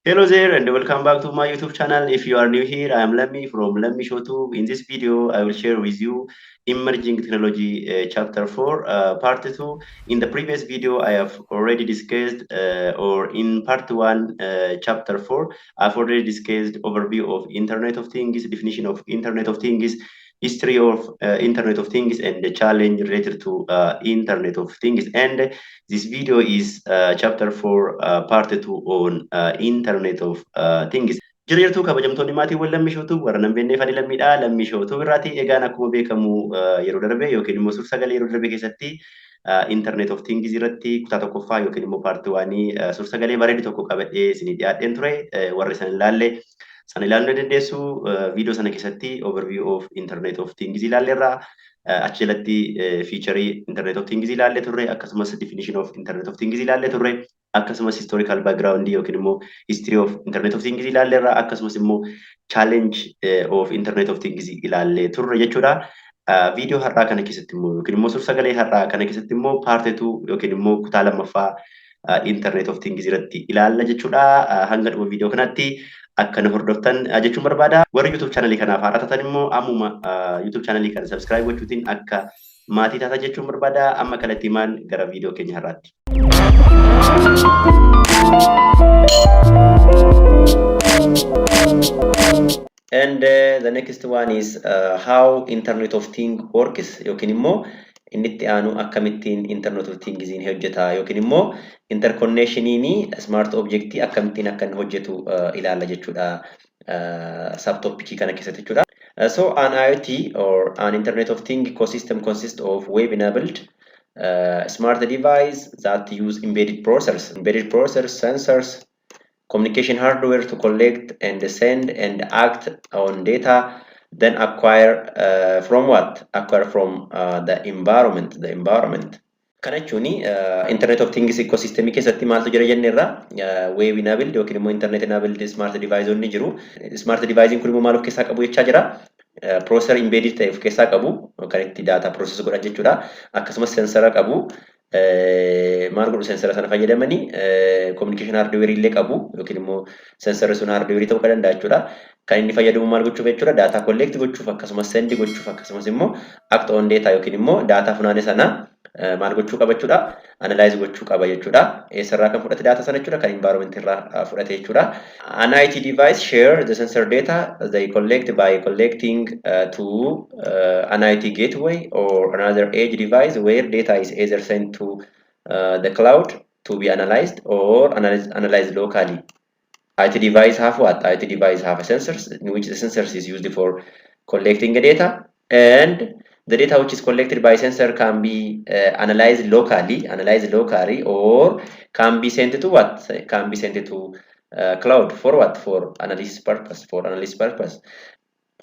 Hello there and welcome back to my YouTube channel. If you are new here, I am Lemmi from Lemmi Show 2. In this video, I will share with you Emerging Technology Chapter 4, Part 2. In the previous video, I have already discussed, or in Part 1, Chapter 4, I've already discussed overview of Internet of Things, definition of Internet of Things, history of Internet of Things, and the challenge related to Internet of Things. And this video is Chapter 4, Part 2 on Internet of Things. Jira jirtuu kabajamtoonni maatiiwwan Lammii Show 2? Warra nan beekneef ani Lammiidha. Lammii Show 2 irraati. Egaan akkuma beekamu yeroo darbe yookiin immoo suur-sagalee yeroo darbe keessatti Internet of Things irratti kutaa tokkoffaa yookiin immoo part one suur-sagalee bareedu tokko qabadhee isinii dhiyaadheen ture. Warra isan ilaalle sana ilaaluu dandeessu. Viidiyoo sana keessatti overview of Internet of Things ilaalleerra. Achi jalatti feature Internet of Things ilaallee turre, akkasumas definition of Internet of Things ilaallee turre, akkasumas historical background yookiin immoo history of Internet of Things ilaalleerra, akkasumas immoo challenge of Internet of Things ilaallee turre jechuudha. Viidiyoo har'aa kana keessatti immoo yookiin immoo suur-sagalee har'aa kana keessatti immoo part 2 yookiin immoo kutaa lammaffaa Internet of Things irratti ilaalla jechuudha. Hanga dhuma viidiyoo kanaatti akka nu hordoftan jechuun barbaada. Warri YouTube channelii kanaaf haaraa taatan immoo ammuma YouTube channelii kana subscribe gochuutiin akka maatii taatan jechuun barbaada. Amma kallattii maan gara viidiyoo keenya har'aatti. And the next one is how Internet of Things works, yookiin immoo inni itti aanu akkamittiin Internet of Things hojjeta yookiin immoo interconnectioniin smart object akkamittiin akka inni hojjetu ilaalla jechuudha subtopicii kana keessatti jechuudha. So an IoT or an Internet of Things ecosystem consists of web enabled smart device that use embedded processors, sensors, communication hardware to collect and send and act on data, then acquire from what? Acquire from the environment, the environment. Kana jechuun Internet of Things ecosystem keessatti maaltu jira jenneerra? Web enabled yookiin immoo internet enabled smart device ni jiru. Smart device kun immoo maal of keessaa qabu jechaa jira? Processor embedded ta'e of keessaa qabu, kan itti data process godhan jechuudha. Akkasumas sensora qabu. Maal godhu sensora sana fayyadamanii? Communication hardware illee qabu yookiin immoo sensorri sun hardware ta'uu kan danda'a jechuudha. Kan inni fayyadamu maal gochuuf jechuudha? Data collect gochuuf, akkasumas send gochuuf, akkasumas immoo act on data yookiin immoo data funaane sana maal gochuu qaba jechuudha? Analyze gochuu qaba jechuudha. Eessarraa kan fudhate data sana jechuudha? Kan environment irraa fudhate jechuudha. An IoT device share the sensor data they collect by collecting to an IoT gateway or another edge device, where data is either sent to the cloud to be analyzed or analyzed locally. IoT device have what? IoT device have sensors in which the sensors is used for collecting the data, and the data which is collected by sensor can be analyzed locally, or can be sent to what? Can be sent to cloud for what? For analysis purpose. For analysis purpose.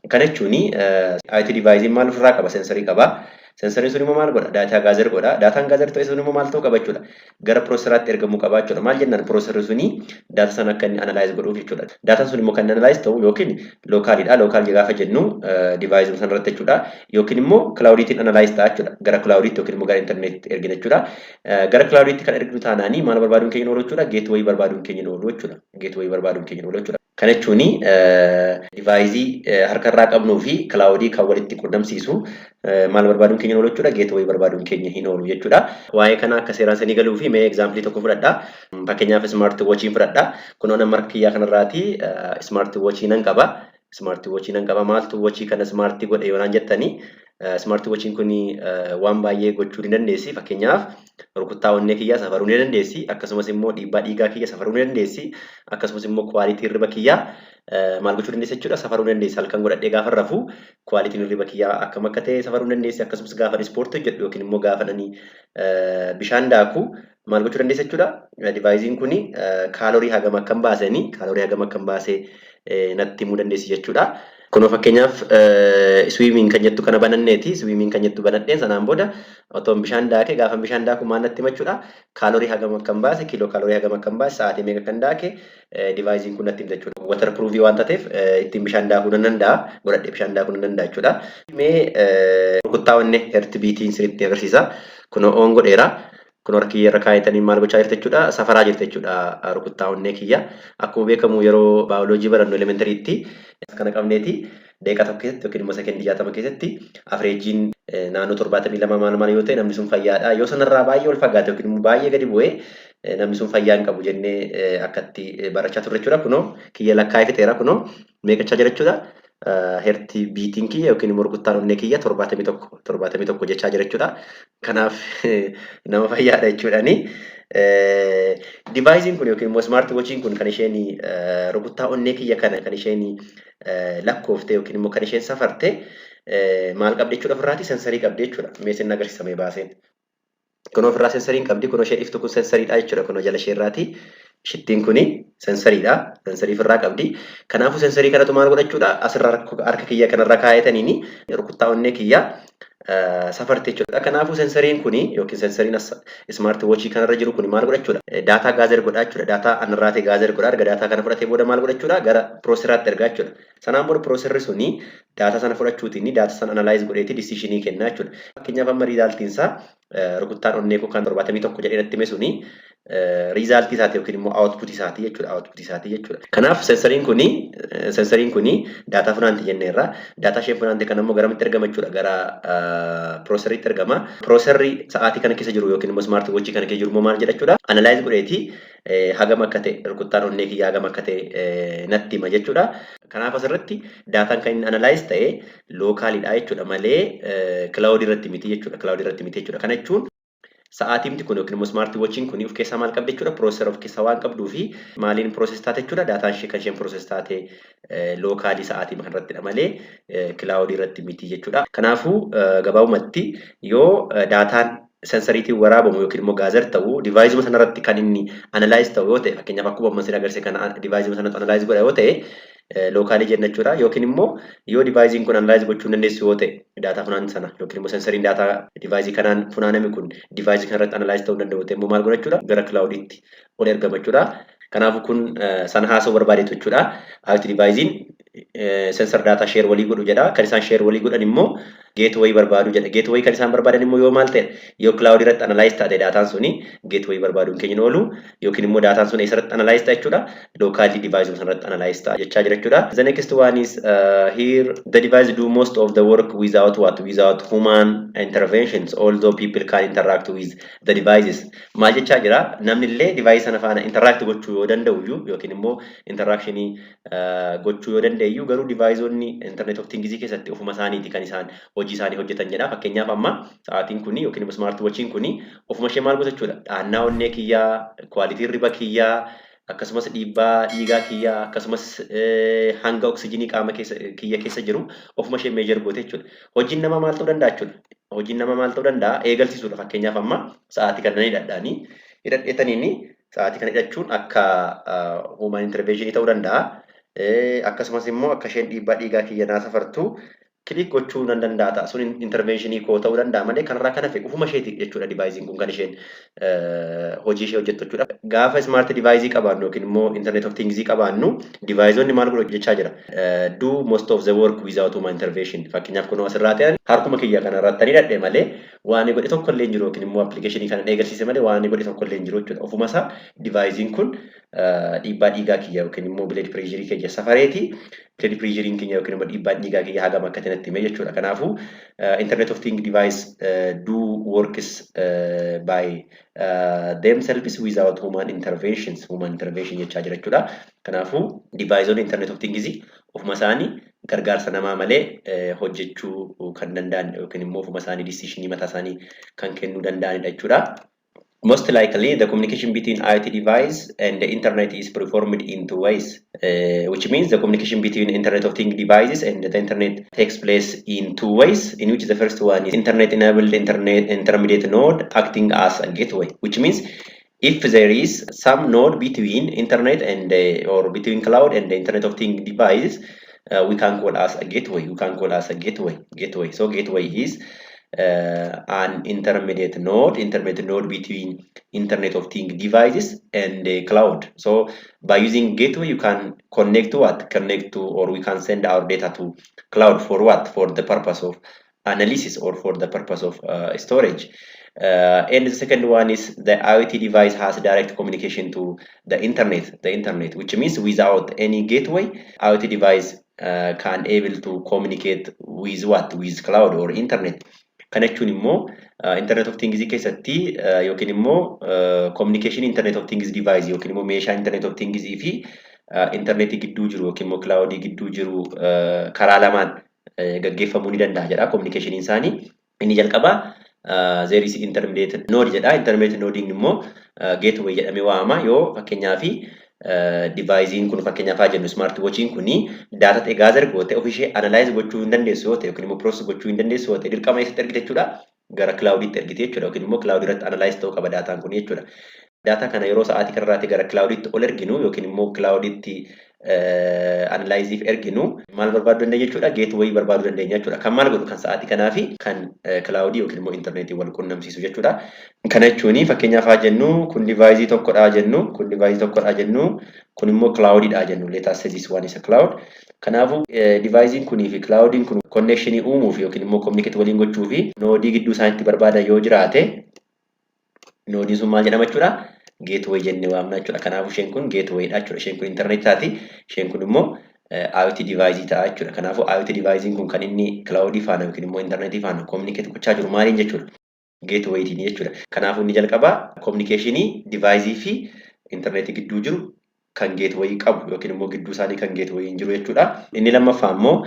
Kana jechuun IoT device maal ofirraa qaba? Sensorii qaba. Sensoriin sun immoo maal godha? Data gather godha. Daataan gather ta'e sun immoo maal ta'uu qaba jechuudha? Gara processoraatti ergamuu qaba jechuudha. Maal jennaan, processorri suni data sana akka inni analyze godhuuf jechuudha. Daataan sun immoo kan inni analyze ta'u yookiin localidha. Local gaafa jennu device sana irratti jechuudha. Yookiin immoo cloudiitiin analyze ta'a jechuudha. Gara cloudiitti yookiin immoo gara intarneetitti ergina jechuudha. Gara cloudiitti kan erginu taanaanii maal barbaaduun keenya oolu jechuudha? Gateway barbaaduun keenya oolu jechuudha. Gateway barbaaduun keenya oolu jechuudha. Kana jechuun deviceii harkarraa qabnuu fi cloudii kan walitti qunnamsiisu maal barbaaduun keenya oolu jechuudha? Gateway barbaaduun keenya hin oolu jechuudha. Waa'ee kana akka seeraan sanii galuu fi mee exampleii tokko fudhadha. Fakkeenyaaf smart watchiin fudhadha. Kunoo nama harka kiyyaa kanarraati smart watchii nan qaba. Smart watchii nan qaba. Maaltu watchii kana smartii godhe yoo naan jettanii, smart watchiin kun waan baay'ee gochuu ni dandeessi. Fakkeenyaaf rukuttaa onnee kiyyaa safaruu ni dandeessi. Akkasumas immoo dhiibbaa dhiigaa kiyya safaruu ni dandeessi. Akkasumas immoo quality hirriba kiyyaa maal gochuu dandeessi jechuudha? Safaruu ni dandeessi. Halkan godhadhee gaafa rafu qualityn hirriba kiyyaa akkam akka ta'e safaruu ni dandeessi. Akkasumas gaafa ispoortii hojjedhu yookiin immoo gaafa nani bishaan daaku maal gochuu dandeessi jechuudha? Deviceiin kun kaalorii hagam akkam baasanii, kaalorii hagam akkam baasee natti himuu dandeessi jechuudha. Kunoo fakkeenyaaf swimming kan jettu kana bananneeti. Swimming kan jettu banadheen sanaan booda otoon bishaan daake, gaafa bishaan daaku maal natti hima jechuudha? Kaalorii hagam akkam baase, kiiloo kaalorii hagam akkam baase, sa'aatii meeqa kan daake deviceiin kun natti himta jechuudha. Water proofii waan taateef ittiin bishaan daakuu nan danda'a. Godhadhee bishaan daakuu nan danda'a jechuudha. Mee rukuttaa onnee heart beatiin sirriitti agarsiisa. Kunoo on godheera. Kun harka kiyya irra kaayatanii maal gochaa jirti jechuudha? Safaraa jirti jechuudha rukuttaa onnee kiyya. Akkuma beekamu yeroo baayoloojii barannu elementaryitti kana qabneeti daqiiqaa 1 keessatti yookiin immoo sekendii 60 keessatti averageiin naannoo 72 maal maal yoo ta'e namni sun fayyaadha. Yoo sanarraa baay'ee ol fagaate yookiin immoo baay'ee gadi bu'ee namni sun fayyaa hin qabu jennee akkatti barachaa turre jechuudha. Kunoo kiyya lakkaa'ee fixeera, kunoo meeqachaa jira jechuudha? Heart beatiin kiyya yookiin immoo rukuttaan onnee kiyya 71 71 jechaa jira jechuudha. Kanaaf nama fayyaadha jechuudhaani. Deviceiin kun yookiin immoo smart watchiin kun kan isheen rukuttaa onnee kiyya kana kan isheen lakkoofte yookiin immoo kan isheen safarte maal qabdi jechuudha ofirraati? Sensorii qabdi jechuudha. Mee isin agarsiisamee baaseen. Kun ofirraa sensoriin qabdi. Kun ishee iftu kun sensoriidha jechuudha. Kun jala isheerraati. Shittiin kuni sensoriidha. Sensorii ofirraa qabdi. Kanaafuu sensorii kanatu maal godhachuudha? Asirraa harka kiyya kanarra kaayataniini rukuttaa onnee kiyya safarte jechuudha. Kanaafuu sensoriin kuni yookiin sensoriin smart watchii kanarra jiru kuni maal godhachuudha? Data gather godhaa jechuudha. Data anarraatee gather godhaa. Erga data kana fudhatee booda maal godhachuudha? Gara processoraatti ergaa jechuudha. Sanaan booda processorri suni data sana fudhachuutiin data sana analyze godheeti decisionii kennaa jechuudha. Fakkeenyaaf amma resultiin isaa rukuttaan onnee koo kan 71 jedhee natti hime suni resultii isaati yookiin immoo outputii isaati jechuudha. Outputii isaati jechuudha. Kanaaf sensoriin kuni data funaanti jenneerra. Data isheen funaante kan immoo garamitti ergama jechuudha? Gara processoriitti ergama. Processorri sa'aatii kana keessa jiru yookiin immoo smart watchii kana keessa jiru immoo maal jedha jechuudha? Analyze godheeti hagam akka ta'e, rukuttaan onnee kiyyaa hagam akka ta'e natti hima jechuudha. Kanaaf asirratti dataan kan inni analyze ta'e localiidha jechuudha malee cloudii irratti miti jechuudha. Cloudii irratti miti jechuudha. Kana jechuun sa'aatiin kun yookiin immoo smart watchiin kun of keessaa maal qabdi jechuudha? Processora of keessaa waan qabduu fi maaliin process taate jechuudha? Dataan ishee kan isheen process taate localii sa'aatii kanarrattidha malee cloudii irratti miti jechuudha. Kanaafuu gabaabumatti yoo dataan sensoriitiin waraabamu yookiin immoo gather ta'u deviceuma sanarratti kan inni analyze ta'u yoo ta'e, fakkeenyaaf akkuma amma isin agarsiise kana deviceuma sanatti analyze godha yoo ta'e, localii jenna jechuudha. Yookiin immoo yoo deviceiin kun analyze gochuu hin dandeessu yoo ta'e data funaan sana yookiin immoo sensoriin data deviceii kanaan funaaname kun deviceii kanarratti analyze ta'uu hin danda'u ta'e immoo maal godha jechuudha? Gara cloudiitti ol ergama jechuudha. Kanaafuu kun sana haasa'uu barbaadeetu jechuudha. IoT deviceiin sensor data share walii godhu jedha. Kan isaan share walii godhan immoo gateway barbaadu jedha. Gateway kan isaan barbaadan immoo yoo maal ta'e? Yoo cloud irratti analyze taate dataan suni gateway barbaaduun keenya oolu yookiin immoo dataan sun eessarratti analyze ta'a jechuudha? Locally device sanarratti analyze ta'a jechaa jira jechuudha. The next one is here the device do most of the work without what? Without human interventions, although people can interact with the devices. Maal jechaa jira? Namni illee device sana faana interact gochuu yoo danda'u iyyuu yookiin immoo interactionii gochuu yoo danda'e iyyuu, garuu deviceonni internet of things keessatti ofuma isaaniiti kan isaan hojii isaanii hojjetan jedha. Fakkeenyaaf amma sa'aatiin kuni yookiin immoo smart watchiin kuni ofuma ishee maal goota jechuudha? Dhaannaa onnee kiyyaa, quality hirriba kiyyaa, akkasumas dhiibbaa dhiigaa kiyyaa, akkasumas hanga oksijiinii qaama keessa kiyya keessa jiru ofuma ishee measure goote jechuudha. Hojiin namaa maal ta'uu danda'a jechuudha? Hojiin namaa maal ta'uu danda'a? Eegalsiisuudha. Fakkeenyaaf amma sa'aatii kana ni hidhadhaanii hidhadheetaniini sa'aatii kana hidhachuun akka human intervention ta'uu danda'a. Akkasumas immoo akka isheen dhiibbaa dhiigaa kiyya naa safartu click gochuu nan danda'a ta'a. Sun interventionii koo ta'uu danda'a malee kanarraa kan hafe ufuma isheeti jechuudha deviceiin kun kan isheen hojii ishee hojjettu jechuudha. Gaafa smart deviceii qabaannu yookiin immoo internet of things qabaannu deviceonni maal godhu jechaa jira? Do most of the work without human intervention. Fakkeenyaaf kunoo asirraa ta'an harkuma kiyya kanarratti ni hidhadhe malee waan godhe tokko illee hin jiru yookiin immoo applicationii kana eegalsiise malee waan godhe tokko illee hin jiru jechuudha. Ofuma isaa deviceiin kun dhiibbaa dhiigaa kiyya yookiin immoo blood pressureii kiyya safareeti blood pressureiin kiyya yookiin immoo dhiibbaan dhiigaa kiyya hagam akka ta'e natti hime jechuudha. Kanaafuu internet of thing device do works by themselves without human interventions, human intervention jechaa jira jechuudha. Kanaafuu deviceonni internet of things ofuma isaanii gargaarsa namaa malee hojjechuu kan danda'an yookiin immoo ofuma isaanii decisionii mataa isaanii kan kennuu danda'anidha jechuudha. Most likely, the communication between IoT device and the internet is performed in two ways, which means the communication between Internet of Things devices and the internet takes place in two ways, in which the first one is internet-enabled internet intermediate node acting as a gateway, which means if there is some node between internet and or between cloud and the Internet of Things device, we can call as a gateway. We can call as a gateway. Gateway. So gateway is an intermediate node between Internet of Things devices and the cloud. So by using gateway, you can connect to what? Connect to, or we can send our data to cloud for what? For the purpose of analysis or for the purpose of storage. And the second one is the IoT device has direct communication to the internet, which means without any gateway, IoT device can able to communicate with what? With cloud or internet. Kana jechuun immoo Internet of Things keessatti yookiin immoo communication Internet of Things device yookiin immoo meeshaa Internet of Things fi internetii gidduu jiru yookiin immoo cloudii gidduu jiru karaa lamaan gaggeeffamuu ni danda'a jedha communication isaanii. Inni jalqabaa there is intermediate node jedha. Intermediate node immoo gateway jedhamee waamama. Yoo fakkeenyaaf deviceiin kun, fakkeenyaaf haa jennu, smart watchiin kuni data ta'e gather goote ofishee analyze gochuu hin dandeessu yoo ta'e yookiin immoo process gochuu hin dandeessu yoo ta'e, dirqama eessatti ergite jechuudha? Gara cloudiitti ergite jechuudha, yookiin immoo cloud irratti analyze ta'uu qaba daataan kun jechuudha. Daataa kana yeroo sa'aatii kanarraatti gara cloudiitti ol erginu yookiin immoo cloudiitti analyzeiif erginu, maal barbaaduu dandeenya jechuudha? Gateway barbaaduu dandeenya jechuudha. Kan maal godhu? Kan sa'aatii kanaa fi kan cloudii yookiin immoo intarneetii wal qunnamsiisu jechuudha. Kana jechuun fakkeenyaaf haa jennu, kun deviceii tokkodha jennu, kun deviceii tokkodha jennu, kun immoo cloudiidha jennu. Let us say this one is a cloud. Kanaafuu deviceiin kunii fi cloudiin kun connectionii uumuuf yookiin immoo communicate waliin gochuu fi nodeii gidduu isaaniitti barbaadan yoo jiraate, nodeiin sun maal jedhama jechuudha? Gateway jennee waamna jechuudha. Kanaafuu isheen kun gatewayidha jechuudha. Isheen kun internet taati. Isheen kun immoo IoT device ta'a jechuudha. Kanaafuu IoT device kun kan inni cloudii faana yookiin immoo internetii faana communicate gochaa jiru maaliin jechuudha? Gatewaytiin jechuudha. Kanaafuu inni jalqabaa communicationii device fi internetii gidduu jiru kan gateway qabu yookiin immoo gidduu isaanii kan gateway hin jiru jechuudha. Inni lammaffaa immoo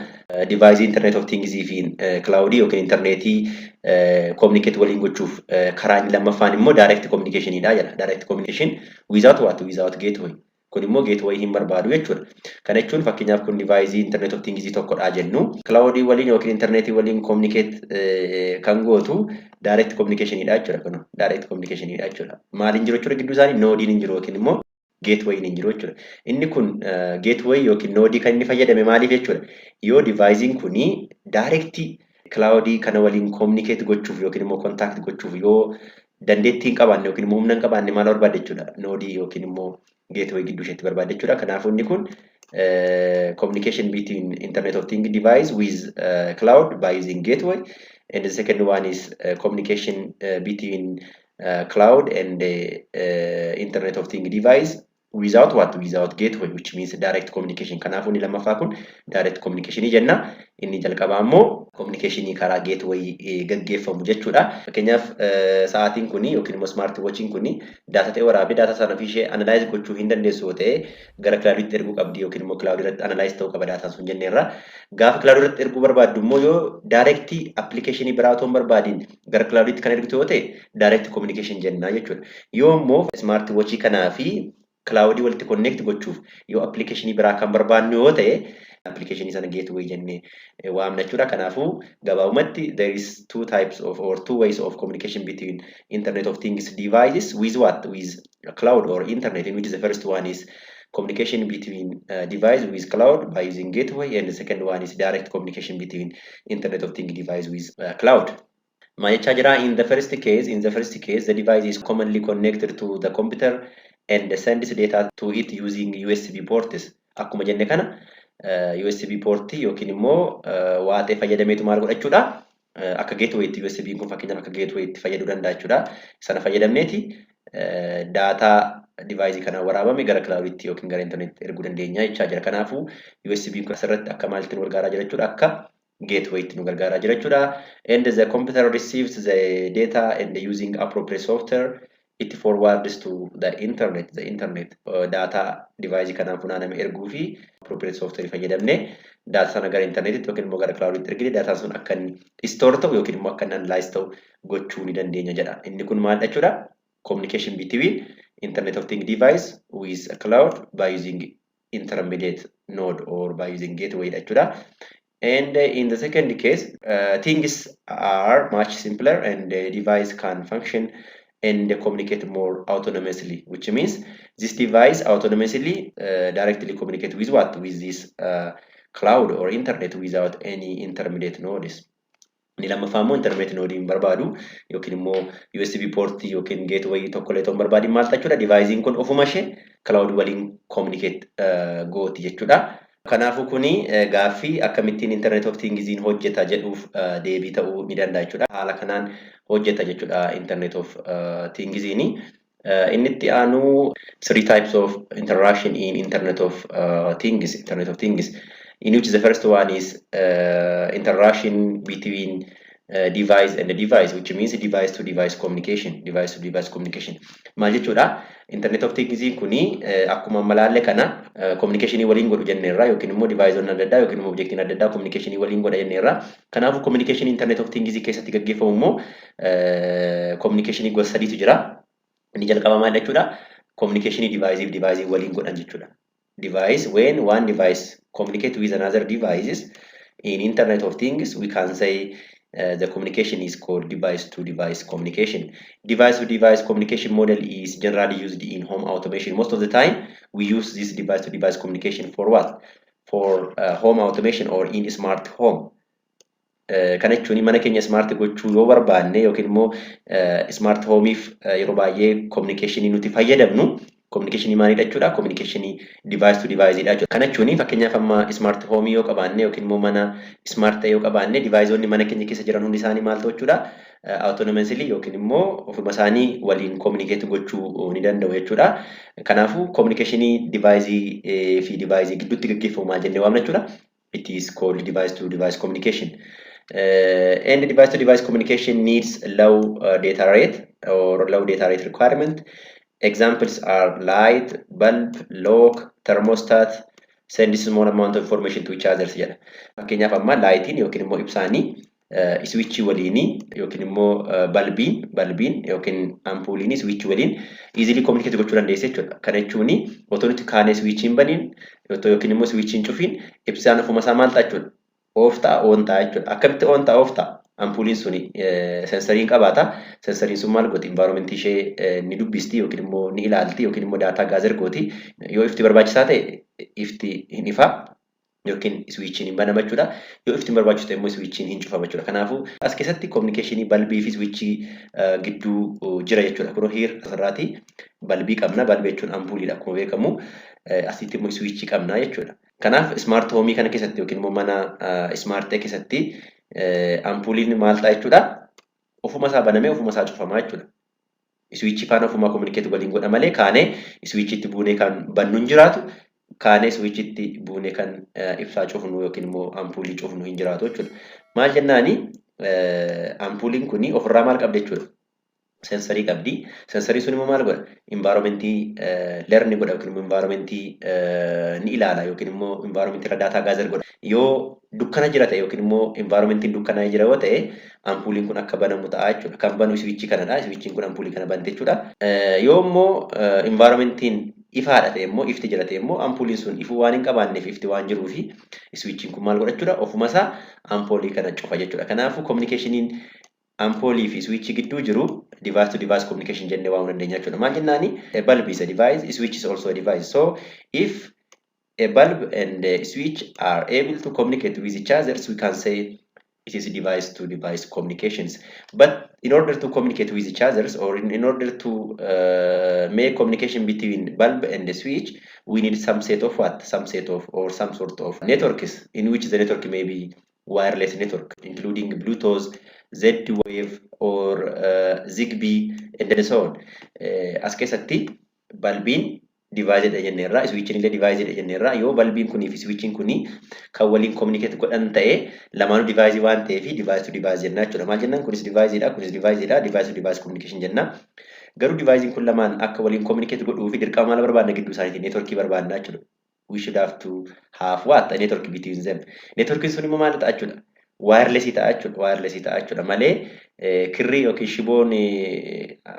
device Internet of Things fi cloudii yookiin internetii communicate waliin gochuuf karaa inni lammaffaan immoo direct communicationidha jedha. Direct communication without what? Without gateway. Kun immoo gateway hin barbaadu jechuudha. Kana jechuun fakkeenyaaf kun device Internet of Things tokkodha jennu. Cloudii waliin yookiin internetii waliin communicate kan gootu direct communicationidha jechuudha kun direct communicationidha jechuudha. Maaliin jiru jechuudha gidduu isaanii? Nodeiin hin jiru yookiin immoo gateway hin jiru jechuudha. Inni kun gateway yookiin nodeii kan inni fayyadame maaliif jechuudha? Yoo deviceiin kuni direct cloudii kana waliin communicate gochuuf yookiin immoo contact gochuuf yoo dandeettii hin qabaanne yookiin immoo humna hin qabaanne, maal barbaadde jechuudha? Nodeii yookiin immoo gateway gidduu isheetti barbaadde jechuudha. Kanaafuu inni kun communication between Internet of Things device with cloud by using gateway, and the second one is communication between cloud and the Internet of Things device without what? Without gateway, which means direct communication. Kanaafuu inni lammaffaa kun direct communication jenna. Inni jalqabaa immoo communication karaa gateway gaggeeffamu jechuudha. Fakkeenyaaf sa'aatiin kuni yookiin immoo smart watchiin kuni data ta'e waraabee data sana fi ishee analyze gochuu hin dandeessu yoo ta'e, gara clouditti erguu qabdi yookiin immoo cloud irratti analyze ta'uu qaba daataan sun jenneerra. Gaafa cloud irratti erguu barbaaddu immoo, yoo direct application biraa otoo hin barbaadiin gara clouditti kan ergitu yoo ta'e, direct communication jenna jechuudha. Yoo immoo smart watchii kanaa fi cloudii walitti connect gochuuf yoo applicationii biraa kan barbaannu yoo ta'e, applicationii sana gateway jennee waamna jechuudha. Kanaafuu gabaabumatti there is two types of or two ways of communication between Internet of Things devices with what? With cloud or internet, in which the first one is communication between device with cloud by using gateway, and the second one is direct communication between Internet of Things device with cloud. Maal jechaa jira? In the first case, the device is commonly connected to the computer and sends data to it using USB ports. Akkuma jenne kana USB portii yookiin immoo waa ta'e fayyadameetu maal godhachuudha? Akka gatewaytti USB kun fakkeenyaaf akka gatewaytti fayyaduu danda'a jechuudha. Sana fayyadamneeti daataa deviceii kanaan waraabame gara clouditti yookiin gara intarneetti erguu dandeenya jechaa jira. Kanaafuu USB kun asirratti akka maalitti nu gargaaraa jira jechuudha? Akka gatewaytti nu gargaaraa jira jechuudha. And the computer receives the data and using appropriate software it forwards to the internet. Data device kanaan funaaname erguu fi appropriate software fayyadamne data sana gara internetitti yookiin immoo gara clouditti ergine, daataan sun akka inni store ta'u yookiin immoo akka inni analyze ta'u gochuu ni dandeenya jedha. Inni kun maal jechuudha? Communication between Internet of Things device with a cloud by using intermediate node or by using gateway jechuudha. And in the second case, things are much simpler and the device can function and communicate more autonomously, which means this device autonomously directly communicate with what? With this cloud or internet without any intermediate nodes. Inni lammaffaa immoo intermediate node hin barbaadu yookiin immoo USB port yookiin gateway tokko illee hin barbaadin. Maal jechuudha? Deviceiin kun ofuma ishee cloud waliin communicate gooti jechuudha. Kanaafuu kuni gaaffii akkamittiin Internet of Thingsiin hojjeta jedhuuf deebii ta'uu ni danda'a jechuudha. Haala kanaan hojjeta jechuudha Internet of Thingsiin. Inni itti aanu three types of interaction in Internet of Things, Internet of Things, in which the first one is interaction between device and the device, which means device to device communication, device to device communication. Maal jechuudha? Internet of Things kuni akkuma malaalle kana communicationii waliin godhu jenneerra, yookiin immoo deviceonni adda addaa yookiin immoo objectiin adda addaa communicationii waliin godha jenneerra. Kanaafuu communication Internet of Things keessatti gaggeeffamu immoo communicationii gosa sadiitu jira. Inni jalqaba maal jechuudha? Communicationii device fi device waliin godhan jechuudha. Device, when one device communicate with another devices in Internet of Things, we can say the communication is called device to device communication. Device to device communication model is generally used in home automation. Most of the time, we use this device to device communication for what? For home automation or in smart home. Kana jechuun mana keenya smart gochuu yoo barbaanne yookiin immoo smart homeif yeroo baay'ee communicationii nuti fayyadamnu communicationii maalidha jechuudha? Communicationii device to device dha jechuudha. Kana jechuun fakkeenyaaf amma smart home yoo qabaanne yookiin immoo mana smart ta'e yoo qabaanne, deviceonni mana keenya keessa jiran hundi isaanii maal ta'u jechuudha? Autonomously yookiin immoo ofuma isaanii waliin communicate gochuu ni danda'u jechuudha. Kanaafuu communicationii device fi device gidduutti gaggeeffamu maal jennee waamna jechuudha? It is called device to device communication. And device to device communication needs low data rate or low data rate requirement. Examples are light, bulb, lock, thermostat, send small amount of information to each other jedha. Fakkeenyaaf amma lightiin yookiin immoo ibsaanii switchii waliinii yookiin immoo balbiin yookiin ampuuliin switchii waliin easily communicate gochuu dandeessa jechuudha. Kana jechuun otoo nuti kaanee switchii hin baniin yookiin immoo switchii hin cufiin ibsaan ofuma isaa maal ta'a jechuudha? Off ta'a, on ta'a jechuudha. Akkamitti on ta'a, off ta'a? Ampuuliin suni sensoriin qabaata. Sensoriin sun maal gooti? Environmentii ishee ni dubbisti yookiin immoo ni ilaalti yookiin immoo data gather gooti. Yoo ifti barbaachisaa ta'e ifti hin ifa yookiin switchiin hin banama jechuudha. Yoo ifti hin barbaachisu ta'e immoo switchiin hin cufama jechuudha. Kanaafuu as keessatti communicationii balbii fi switchii gidduu jira jechuudha. Kunoo here asirraati balbii qabna. Balbii jechuun ampuuliidha akkuma beekamu. Asitti immoo switchii qabna jechuudha. Kanaaf smart homeii kana keessatti yookiin immoo mana smart ta'e keessatti ampuuliin maal ta'a jechuudha? Ofuma isaa banamee ofuma isaa cufamaa jechuudha. Switchii faana ofumaa communicate waliin godha malee kaanee switchiitti buunee kan bannu hin jiraatu. Kaanee switchiitti buunee kan ibsaa cufnu yookiin immoo ampuulii cufnu hin jiraatu jechuudha. Maal jennaani, ampuuliin kun ofirraa maal qabdi jechuudha? Sensorii qabdi. Sensorii sun immoo maal godha? Environmentii learn godha yookiin immoo environmentii ni ilaala yookiin immoo environmentii irra data gather godha. Yoo dukkana jira ta'e yookiin immoo environmentiin dukkanaa jira yoo ta'e, ampuuliin kun akka banamu ta'a jechuudha. Kan banu switchii kanadha. Switchiin kun ampuulii kana bante jechuudha. Yoo immoo environmentiin ifaadha ta'e immoo, ifti jira ta'e immoo, ampuuliin sun ifuu waan hin qabaanneef, ifti waan jiruufi switchiin kun maal godha jechuudha? Ofuma isaa ampuulii kana cufa jechuudha. Kanaafuu communicationiin ampoolii fi switchii gidduu jiru device to device communication jennee waamuu dandeenya jechuudha. Maal jennaani? A bulb is a device, a switch is also a device. So if a bulb and a switch are able to communicate with each other, so we can say it is device to device communications. But in order to communicate with each other or in order to make communication between bulb and the switch, we need some set of what? Some set of or some sort of networks, in which the network may be wireless network, including Bluetooth, Z-Wave or Zigbee and so on. As keessatti balbiin deviceedha jenneerra, switchiin illee deviceedha jenneerra. Yoo balbiin kunii fi switchiin kunii kan waliin communicate godhan ta'e, lamaanuu deviceii waan ta'eef device to device jenna jechuudha. Maal jennaan? Kunis deviceiidha, kunis deviceiidha, device to device communication jenna. Garuu deviceiin kun lamaan akka waliin communicate godhuu fi dirqama maal barbaadna? Gidduu isaaniitiin networkii barbaadna jechuudha. We should have to have what? A network between them. Networkiin sun immoo maal ta'a jechuudha? Wirelessii ta'a jechuudha. Wirelessii ta'a jechuudha malee kirrii yookiin shiboon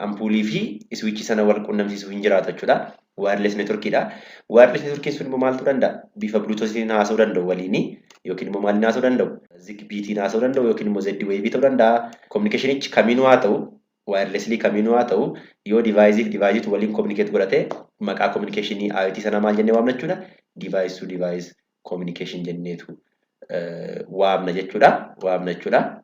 ampuulii fi switchii sana wal qunnamsiisuu hin jiraatu jechuudha. Wireless networkiidha. Wireless networkiin sun immoo maal ta'uu danda'a? Bifa Bluetoothiin haasa'uu danda'u waliini yookiin immoo maaliin haasa'uu danda'u? Zigbeetiin haasa'uu danda'u yookiin immoo Z-Wave ta'uu danda'a. Communicationichi kamiinuu haa ta'u, wirelessly kamiinuu haa ta'u, yoo deviceii fi deviceiitu waliin communicate godhate, maqaa communicationii IoT sana maal jennee waamna jechuudha? Device to device communication jenneetu waamna jechuudha. Waamna jechuudha.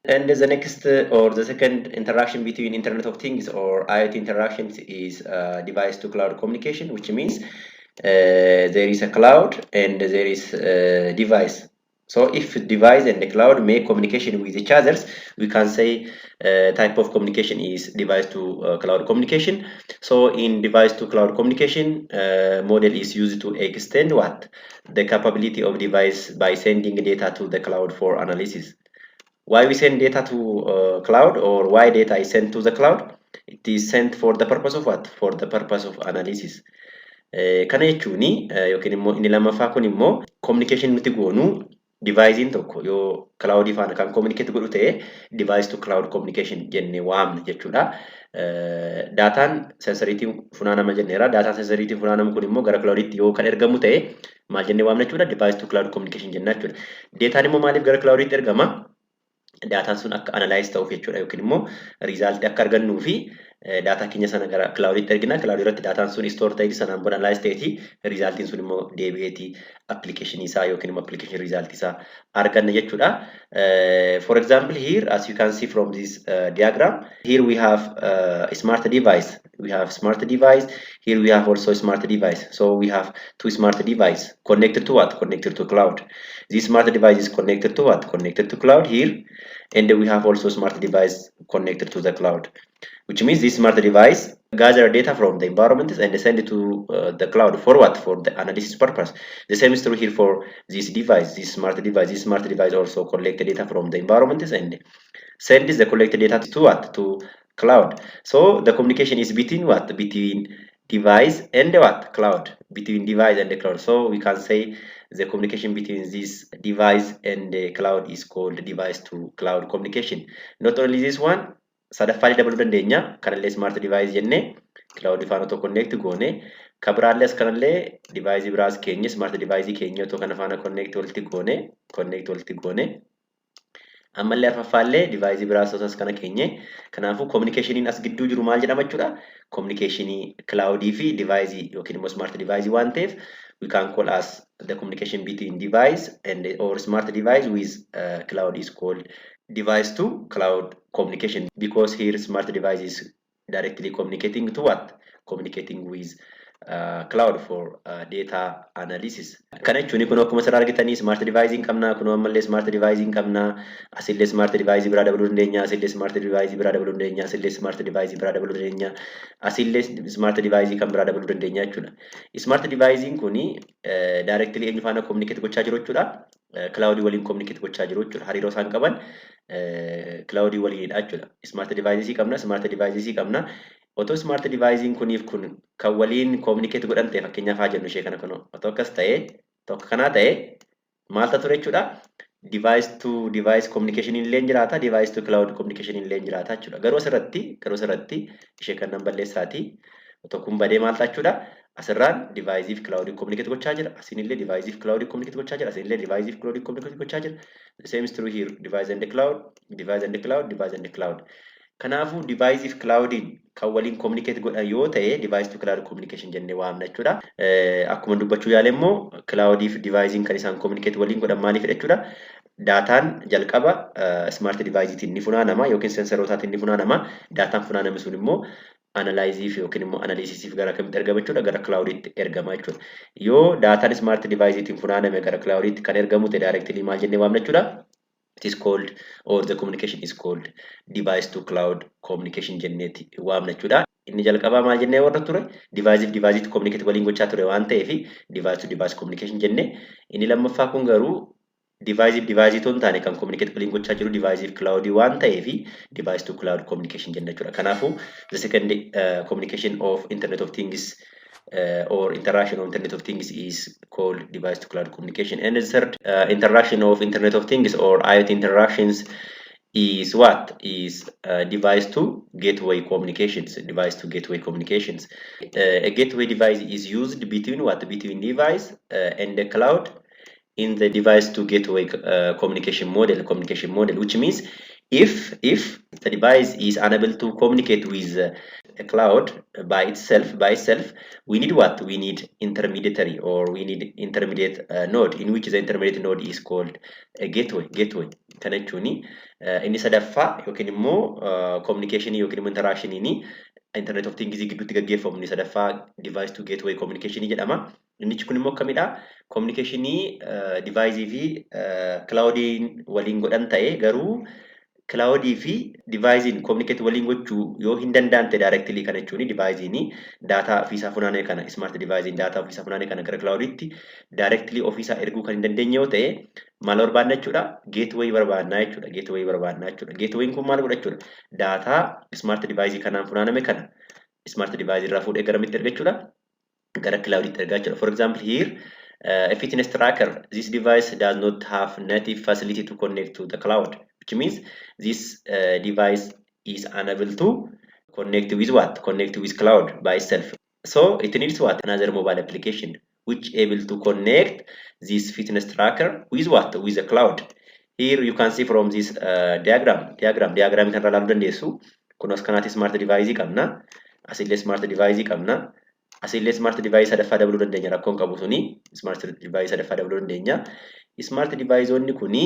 And the next or the second interaction between Internet of Things or IoT interactions is device to cloud communication, which means There is a cloud and there is a device. So if device and the cloud make communication with each others, we can say type of communication is device to cloud communication. So in device to cloud communication, model is used to extend what? The capability of device by sending data to the cloud for analysis. Why we send data to cloud, or why data is sent to the cloud? It is sent for the purpose of what? For the purpose of analysis. Kana jechuun yookiin immoo inni lammaffaa kun immoo communication nuti goonu deviceiin tokko yoo cloudii faana kan communicate godhu ta'e, device to cloud communication jennee waamna jechuudha. Daataan sensoriitiin funaanama jenneera. Daataan sensoriitiin funaanamu kun immoo gara cloudiitti yoo kan ergamu ta'e maal jennee waamna jechuudha? Device to cloud communication jenna jechuudha. Daataan immoo maaliif gara cloudiitti ergama? Daataan sun akka analyze ta'uuf jechuudha, yookiin immoo resultii akka argannuu fi daataa keenya sana gara cloudiitti ergina. Cloudii irratti daataan sun store ta'eeti, sanaan booda analyze ta'eeti, resultiin sun immoo deebi'eeti applicationii isaa yookiin immoo application resultii isaa arganna jechuudha. For example, here, as you can see from this diagram, here we have a smart device. We have smart device. Here we have also smart device. So we have two smart device connected to what? Connected to cloud. This smart device is connected to what? Connected to cloud here. And we have also smart device connected to the cloud, which means this smart device gather data from the environment and send it to the cloud for what? For the analysis purpose. The same is true here for this device, this smart device. This smart device also collect data from the environment and send the collected data to what? To cloud. So the communication is between what? Between device and what? Cloud. Between device and the cloud. So we can say the communication between this device and the cloud is called device to cloud communication. Not only this one, sadaffaa dabaluu dandeenya. Kanallee smart device jennee cloud faana otoo connect goone, kan biraallee as kanallee device biraas keenya, smart device keenya otoo kana faana connect walitti goone, ammallee arfaffaallee device biraas osoo as kana keenye. Kanaafuu communicationiin as gidduu jiru maal jedhama jechuudha? Communicationii cloudii fi device yookiin immoo smart device waan ta'eef, we can call as the communication between device and or smart device with cloud is called device to cloud communication, because here smart device is directly communicating to what? Communicating with cloud for data analysis. Kana jechuun kun akkuma asirraa argitanii smart device hin qabna, kun ammallee smart device hin qabna, asillee smart device biraa dabaluu dandeenya, asillee smart device biraa dabaluu dandeenya, asillee smart device biraa dabaluu dandeenya, asillee smart device kan biraa dabaluu dandeenya jechuudha. Smart device kuni directly eenyu faana communicate gochaa jiru jechuudha? Cloud waliin communicate gochaa jiru jechuudha. Hariiroo isaan qaban cloud waliinidha jechuudha. Smart device qabna, smart device qabna. Otoo smart device kuniif kun kan waliin communicate godhan ta'e, fakkeenyaaf haa jennu ishee kana kun otoo akkas ta'e, tokko kanaa ta'e, maal ta'a ture jechuudha? Device to device communication illee jiraata, device to cloud communication illee jiraata jechuudha. Garuu asirratti ishee kan nan balleessaati. Otoo kun badee maal ta'a jechuudha? Asirraan device fi cloud communicate gochaa jira. Asiin illee device fi cloud communicate gochaa jira. Asiin illee device fi cloud communicate gochaa jira. The same is true here. Device and the cloud, device and the cloud, device and the cloud. Kanaafuu device fi cloudiin kan waliin communicate godhan yoo ta'e, device to cloud communication jennee waamna jechuudha. Akkuma dubbachuu yaale immoo cloudii fi devicein kan isaan communicate waliin godhan maaliif jechuudha? Daataan jalqaba smart deviceetiin ni funaanama yookiin sensorootaatiin ni funaanama. Daataan funaaname sun immoo analyzeiif yookiin immoo analysisiif gara kamitti ergama jechuudha? Gara cloudiitti ergama jechuudha. Yoo daataan smart deviceetiin funaaname gara cloudiitti kan ergamu ta'e, directly maal jennee waamna jechuudha? It is called, or the communication is called, device to cloud communication jenneeti waamna jechuudha. Inni jalqabaa maal jennee warra ture? Device fi device communicate waliin gochaa ture waan ta'eef, device to device communication jenne. Inni lammaffaa kun garuu device fi device otoo hin taane, kan communicate waliin gochaa jiru device fi cloud waan ta'eef, device to cloud communication jenna jechuudha. Kanaafuu the second communication of Internet of Things or interaction of Internet of Things is called device to cloud communication. And the third interaction of Internet of Things or IoT interactions is what? Is device to gateway communications. Device to gateway communications. A gateway device is used between what? Between device and the cloud in the device to gateway communication model, which means if the device is unable to communicate with a cloud by itself, we need what? We need intermediary, or we need intermediate node, in which the intermediate node is called a gateway. Kana jechuun inni sadaffaa yookiin immoo communication yookiin immoo interactioniin Internet of Things gidduutti gaggeeffamu inni sadaffaa device to gateway communication jedhama. Innichi kun immoo akkamidha? Communicationii deviceii fi cloudiin waliin godhan ta'e, garuu cloudii fi deviceiin communicate waliin gochuu yoo hin danda'an ta'e directly. Kana jechuun deviceiin daataa ofiisaa funaanee kana, smart deviceiin daataa ofiisaa funaanee kana gara cloudiitti directly ofiisaa erguu kan hin dandeenye yoo ta'e, maal barbaadna jechuudha? Gateway barbaadna jechuudha. Gateway barbaadna jechuudha. Gatewayin kun maal godha jechuudha? Daataa smart device kanaan funaaname kana smart device irraa fuudhee garamitti erga jechuudha? Gara cloudiitti ergaa jechuudha. For example, here a fitness tracker, this device does not have native facility to connect to the cloud, which means this device is unable to connect with what? Connect with cloud by itself. So it needs what? Another mobile application which able to connect this fitness tracker with what? With the cloud. Here you can see from this diagram kan irraa ilaaluu dandeessu. Kun as kanaatti smart device qabna. Asillee smart device qabna. Asillee smart device sadaffaa dabaluu dandeenya, rakkoon qabu suni smart device sadaffaa dabaluu dandeenya. Smart deviceonni kuni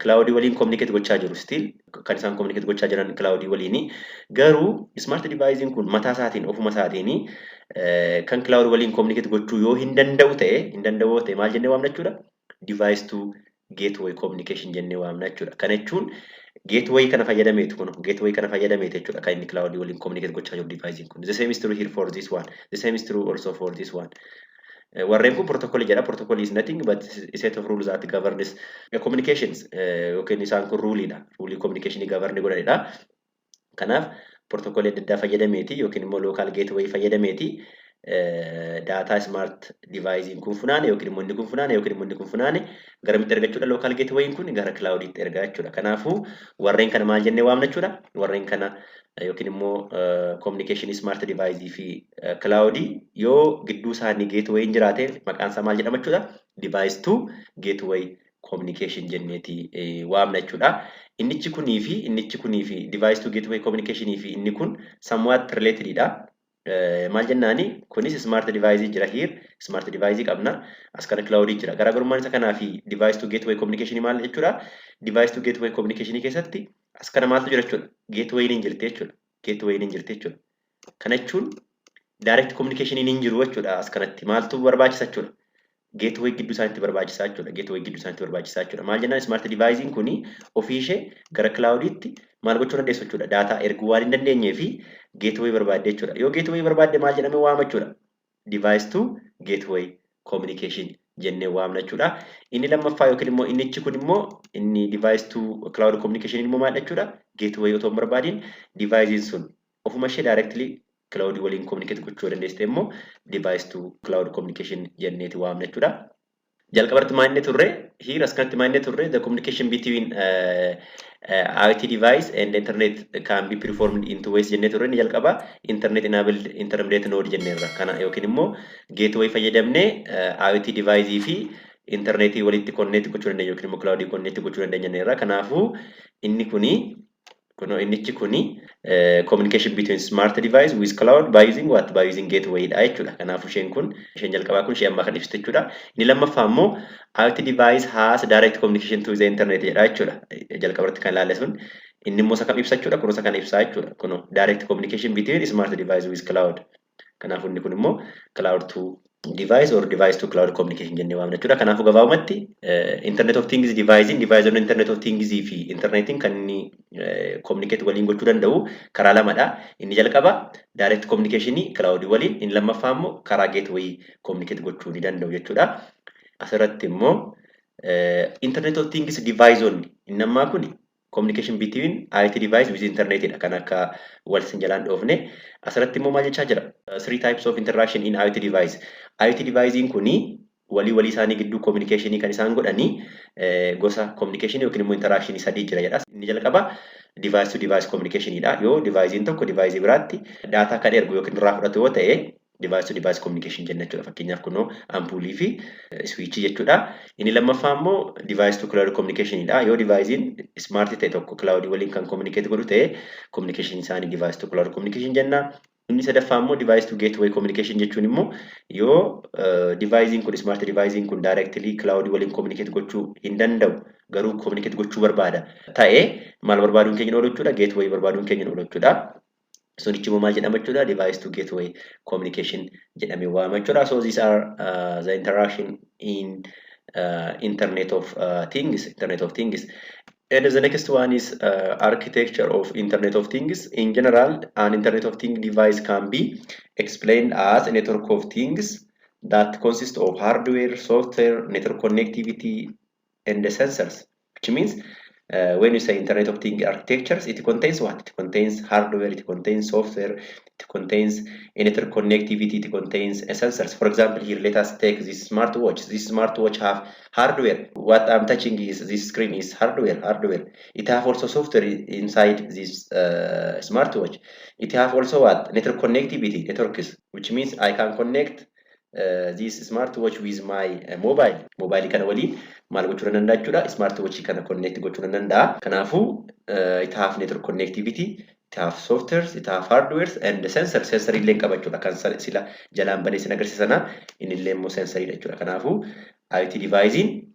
cloudii waliin communicate gochaa jiru, still kan isaan communicate gochaa jiran cloudii waliini. Garuu smart devicein kun mataa isaatiin, ofuma isaatiin kan cloud waliin communicate gochuu yoo hin danda'u ta'e, maal jennee waamna jechuudha? Device to gateway communication jennee waamna jechuudha. Kana jechuun gateway kana fayyadameetu, kun gateway kana fayyadameetu jechuudha kan inni cloud waliin communicate gochaa jiru devicein kun. The same is true here for this one. The same is true also for this one. Warreen kun protocol jedha. Protocol is nothing but a set of rules that governs the communications, yookiin isaan kun ruleidha. Ruleii communication govern godhanidha. Kanaaf protocol adda addaa fayyadameeti yookiin immoo local gateway fayyadameeti daataa smart devicein kun funaane yookiin immoo inni kun funaane yookiin immoo inni kun funaane garamitti erga jechuudha? Local gatewayin kun gara clouditti ergaa jechuudha. Kanaafuu warreen kana maal jennee waamna jechuudha? Warreen kana yookiin immoo communication smart device fi cloudii yoo gidduu isaanii gatewayin jiraate, maqaan isaa maal jedhama jechuudha? Device to gateway communication jenneeti waamna jechuudha. Innichi kunii fi device to gateway communication fi inni kun somewhat related dha. Maal jennaani? Kunis smart device jira here, smart device qabna, as kana cloud jira. Garaagarummaan isa kanaa fi device to gateway communication maal jechuudha? Device to gateway communication keessatti as kana maaltu jira jechuudha? Gateway hin jirti jechuudha. Gateway hin jirti jechuudha. Kana jechuun direct communication hin jiru jechuudha. As kanatti maaltu barbaachisa jechuudha? Gateway gidduu isaaniitti barbaachisaa jechuudha. Gateway gidduu isaaniitti barbaachisaa jechuudha. Maal jennaan? Smart devicein kuni ofii ishee gara clouditti maal gochuu dandeessu jechuudha? Daataa erguu waan hin dandeenyee fi gateway barbaadde jechuudha. Yoo gateway barbaadde maal jedhamee waama jechuudha? Device to gateway communication jennee waamna jechuudha. Inni lammaffaa yookiin immoo innichi kun immoo, inni device to cloud communication immoo maal jechuudha? Gateway otoo hin barbaadiin devicein sun ofuma ishee directly cloud waliin communicate gochuu dandeesse immoo device to cloud communication jenneeti waamna jechuudha. Jalqabarratti maal inni turre? Here, as kanatti maal inni turre? The communication between IoT device and internet can be performed in two ways jennee turre. Inni jalqaba internet enabled intermediate node jenneerra. Kana yookiin immoo gateway fayyadamnee IoT device fi internetii walitti connect gochuu dandeenya yookiin immoo cloud connect gochuu dandeenya jenneerra. Kanaafuu inni kuni kunoo, innichi kuni communication between smart device with cloud by using what? By using gateway dha jechuudha. Kanaafuu isheen kun, isheen jalqabaa kun ishee ammaa kan ibsitu jechuudha. Inni lammaffaa immoo IoT device has direct communication to the internet jedha jechuudha. Jalqabarratti kan ilaalle sun inni immoo isa kam ibsa jechuudha? Kun isa kana ibsaa jechuudha. Kunoo direct communication between smart device with cloud. Kanaafuu inni kun immoo cloud to device or device to cloud communication jennee waamna jechuudha. Kanaafuu gabaabumatti Internet of Things device, device Internet of Things fi internetiin kan inni communicate waliin gochuu danda'u karaa lamadha. Inni jalqaba direct communication cloud waliin, inni lammaffaa immoo karaa gateway communicate gochuu ni danda'u jechuudha. Asirratti immoo Internet of Things device inni ammaa kuni communication between IoT device with internet dha, kan akka wal sin jalaan dhoofne. Asirratti immoo maal jechaa jira? Three types of interaction in IoT device. IoT devicein kuni walii walii isaanii gidduu communication kan isaan godhanii gosa communication yookiin immoo interaction sadii jira jedha. Inni jalqaba device to device communication dha. Yoo devicein tokko device biraatti daataa kan ergu yookiin irraa fudhatu yoo ta'e, device to device communication jenna jechuudha. Fakkeenyaaf kunoo ampuulii fi switchii jechuudha. Inni lammaffaa immoo device to cloud communication dha. Yoo devicein smart ta'e tokko cloud waliin kan communicate godhu ta'e, communication isaanii device to cloud communication jenna. Inni sadaffaa immoo device to gateway communication jechuun immoo yoo devicein kun, smart devicein kun directly cloud waliin communicate gochuu hin danda'u garuu communicate gochuu barbaada ta'e, maal barbaaduun keenya oolu jechuudha? Gateway barbaaduun keenya oolu jechuudha. Sunichi immoo maal jedhama jechuudha? Device to gateway communication jedhamee waamama jechuudha. So these are the interaction in Internet of Things, Internet of Things. And the next one is architecture of Internet of Things. In general, an Internet of Things device can be explained as a network of things that consist of hardware, software, network connectivity, and the sensors. Which means when you say Internet of Things architectures, it contains what? It contains hardware, it contains software, it contains a network connectivity, it contains a sensors. For example, here let us take this smartwatch. This smartwatch have hardware. What I'm touching is this screen is hardware. It have also software inside this smartwatch. It have also what? Network connectivity, networks, which means I can connect this smartwatch with my mobile. Mobile kana waliin maal gochuu danda'a jechuudha? Smartwatch kana connect gochuu danda'a. Kanaafuu it have network connectivity, it have softwares, it have hardwares and the sensor. Sensor illee qaba jechuudha. Kan sila jalaan banee sin agarsiisana inni illee immoo sensoridha jechuudha. Kanaafuu IoT devicein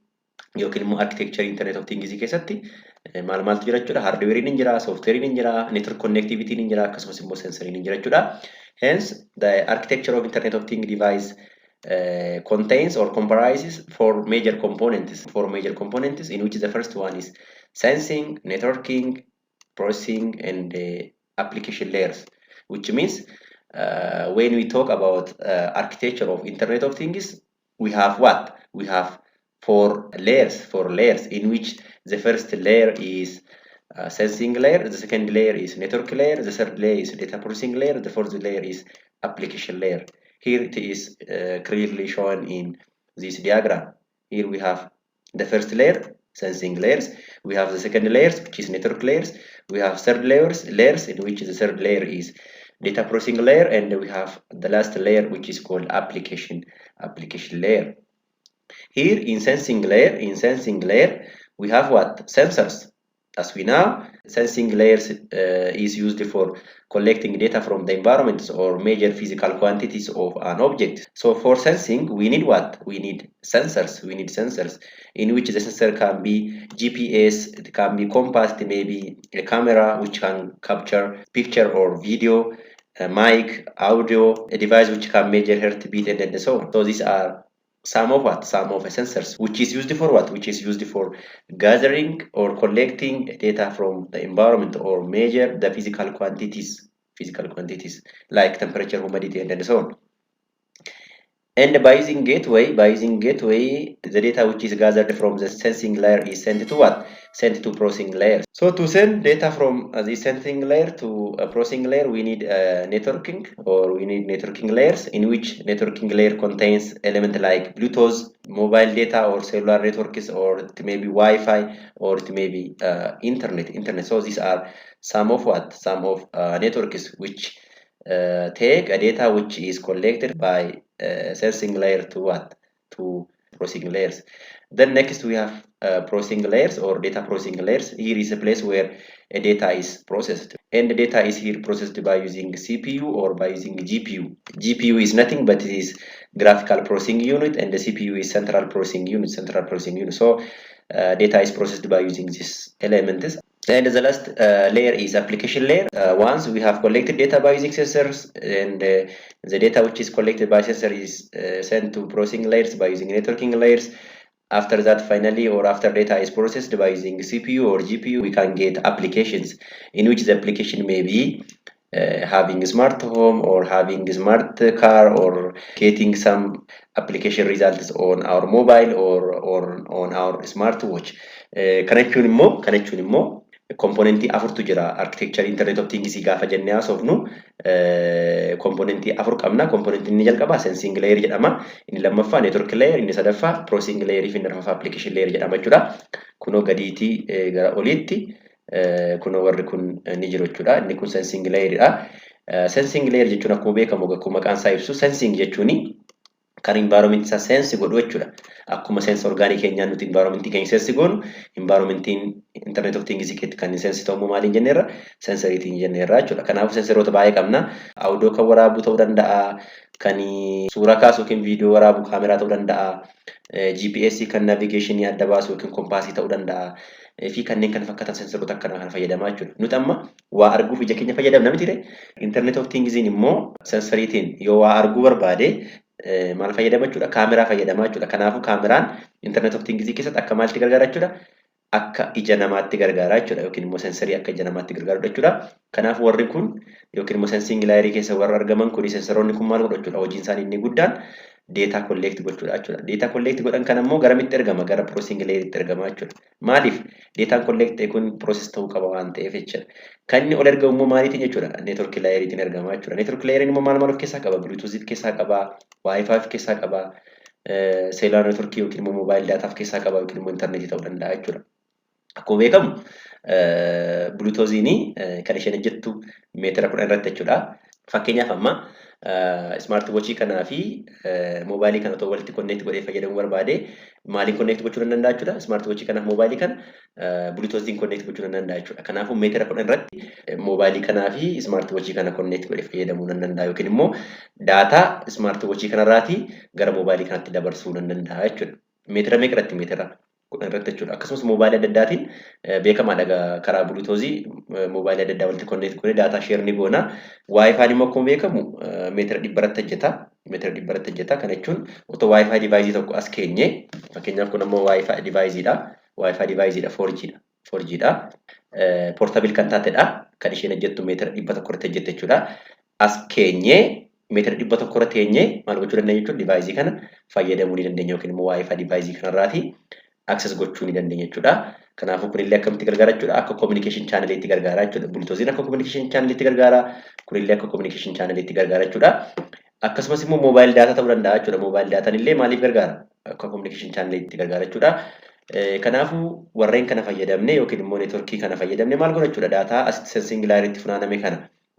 yookiin immoo architecture Internet of Things keessatti maal maaltu jira jechuudha? Hardwarein ni jira, softwarein ni jira, network connectivity ni jira, akkasumas immoo sensoriin ni jira jechuudha. Hence, the architecture of Internet of Things device contains or comprises four major components. Four major components, in which the first one is sensing, networking, processing, and application layers. Which means when we talk about architecture of Internet of Things, we have what? We have four layers, in which the first layer is sensing layer, the second layer is network layer, the third layer is data processing layer, the fourth layer is application layer. Here it is clearly shown in this diagram. Here we have the first layer, sensing layers. We have the second layers, which is network layers. We have third layers in which the third layer is data processing layer, and we have the last layer, which is called application layer. Here in sensing layer, we have what? Sensors. As we know, sensing layers is used for collecting data from the environment or major physical quantities of an object. So for sensing, we need what? We need sensors. We need sensors in which the sensor can be GPS, it can be compass, it may be a camera which can capture picture or video, a mic, audio, a device which can measure heartbeat, and so on. So these are some of what? Some of the sensors, which is used for what? Which is used for gathering or collecting data from the environment or measure the physical quantities like temperature, humidity, and so on. And by using gateway, the data which is gathered from the sensing layer is sent to what? Sent to processing layer. So to send data from the sensing layer to a processing layer, we need networking, or we need networking layers, in which networking layer contains element like Bluetooth, mobile data or cellular networks, or it may be Wi-Fi, or it may be internet. So these are some of what? Some of networks which take a data which is collected by sensing layer to what? To processing layers. Then next we have processing layers or data processing layers. Here is a place where a data is processed, and the data is here processed by using CPU or by using GPU. GPU is nothing but it is graphical processing unit, and the CPU is central processing unit. Central processing unit. So data is processed by using these elements. And the last layer is application layer. Once we have collected data by using sensors, and the data which is collected by sensor is sent to processing layers by using networking layers. After that, finally, or after data is processed by using CPU or GPU, we can get applications in which the application may be having a smart home or having a smart car or getting some application results on our mobile or on our smartwatch. Kana jechuun immoo componentii afurtu jira. Architecture Internet of Things gaafa jennee haasofnu componentii afur qabna. Componentiin inni jalqabaa sensing layer jedhama. Inni lammaffaa network layer, inni sadaffaa processing layer fi inni arfaffaa application layer jedhama jechuudha. Kunoo gadiitii gara oliitti kunoo warri kun ni jiru jechuudha. Inni kun sensing layeridha. Sensing layer jechuun akkuma beekamu, akkuma maqaan isaa ibsu, sensing jechuuni kan environment isaa sense godhu jechuudha. Akkuma sense organii keenyaan nuti environment keenya sense goonu, environmentiin Internet of Things keessatti kan sense ta'u maaliin jenneerra? Sensoriitiin jenneerra jechuudha. Kanaafuu sensoroota baay'ee qabna. Audio kan waraabu ta'uu danda'a, kan suuraa kaasu yookiin viidiyoo waraabu kaameraa ta'uu danda'a, GPS kan navigationii adda baasu yookiin compassii ta'uu danda'a. fi kanneen kana fakkaatan sensoroota akkanaa kana fayyadamaa jechuudha. Nuti amma waa arguuf ija keenya fayyadamna miti ree? Internet of Thingsiin immoo sensoriitiin yoo waa arguu barbaade maal fayyadama jechuudha? Kaameraa fayyadamaa jechuudha. Kanaafuu kaameraan Internet of Things keessatti akka maalitti gargaara jechuudha? Akka ija namaatti gargaara jechuudha. Yookiin immoo sensorii akka ija namaatti gargaaru jechuudha. Kanaaf warri kun yookiin immoo sensing layerii keessa warra argaman kuni, sensoroonni kun maal godhu jechuudha? Hojiin isaanii inni guddaan data collect gochuudha jechuudha. Data collect godhan kan ammoo garamitti ergama? Gara processing layeritti ergama jechuudha. Maaliif? Dataan collect ta'e kun process ta'uu qaba waan ta'eef jechuudha. Kan inni ol ergamu immoo maaliitiin jechuudha? Network layeriitiin ergama jechuudha. Network layeriin immoo maal maal of keessaa qaba? Bluetooth of keessaa qaba, Wi-Fi of keessaa qaba, cellular network yookiin immoo mobile data of keessaa qaba yookiin immoo intarneetii ta'uu danda'a jechuudha. Akkuma beekamu Bluetoothiin kan isheen hojjettu meetira 10 irratti jechuudha. Fakkeenyaaf, amma smart watchii kanaa fi moobaayilii kana otoo walitti connect godhee fayyadamuu barbaade, maaliin connect gochuu nan danda'a jechuudha? Smart watchii kanaaf moobaayilii kana Bluetoothiin connect gochuu nan danda'a jechuudha. Kanaafuu meetira 10 irratti moobaayilii kanaa fi smart watchii kana connect godhee fayyadamuu nan danda'a yookiin immoo data smart watchii kanarraatii gara moobaayilii kanatti dabarsuu nan danda'a jechuudha. Meetira meeqa irratti? Meetira 10 irratti jechuudha. Akkasumas moobaayilii adda addaatiin beekamaadha, karaa Bluetoothii moobaayilii adda addaa walitti connect godhee data share ni goona. WiFiin immoo akkuma beekamu meetira 100 irratti hojjeta. Meetira 100 irratti hojjeta. Kana jechuun otoo WiFi deviceii tokko as keenye, fakkeenyaaf kun ammoo WiFi deviceiidha. WiFi deviceiidha, 4Gdha. 4Gdha. Portable kan taatedha. Kan isheen hojjettu meetira 100 irratti hojjette jechuudha. As keenyee meetira 100 irra teenyee maal gochuu dandeenya jechuudha? Deviceii kana fayyadamuu ni dandeenya yookiin immoo WiFi deviceii kanarraatii access gochuu ni dandeenya jechuudha. Kanaafuu kunillee akkamitti gargaara jechuudha? Akka communication channeliitti gargaara jechuudha. Bluetoothiin akka communication channeliitti gargaara. Kunillee akka communication channeliitti gargaara jechuudha. Akkasumas immoo mobile data ta'uu danda'a jechuudha. Mobile dataan illee maaliif gargaara? Akka communication channeliitti gargaara jechuudha. Kanaafuu warreen kana fayyadamne yookiin immoo networkii kana fayyadamne maal godha jechuudha? Data asitti sensing layeritti funaaname kana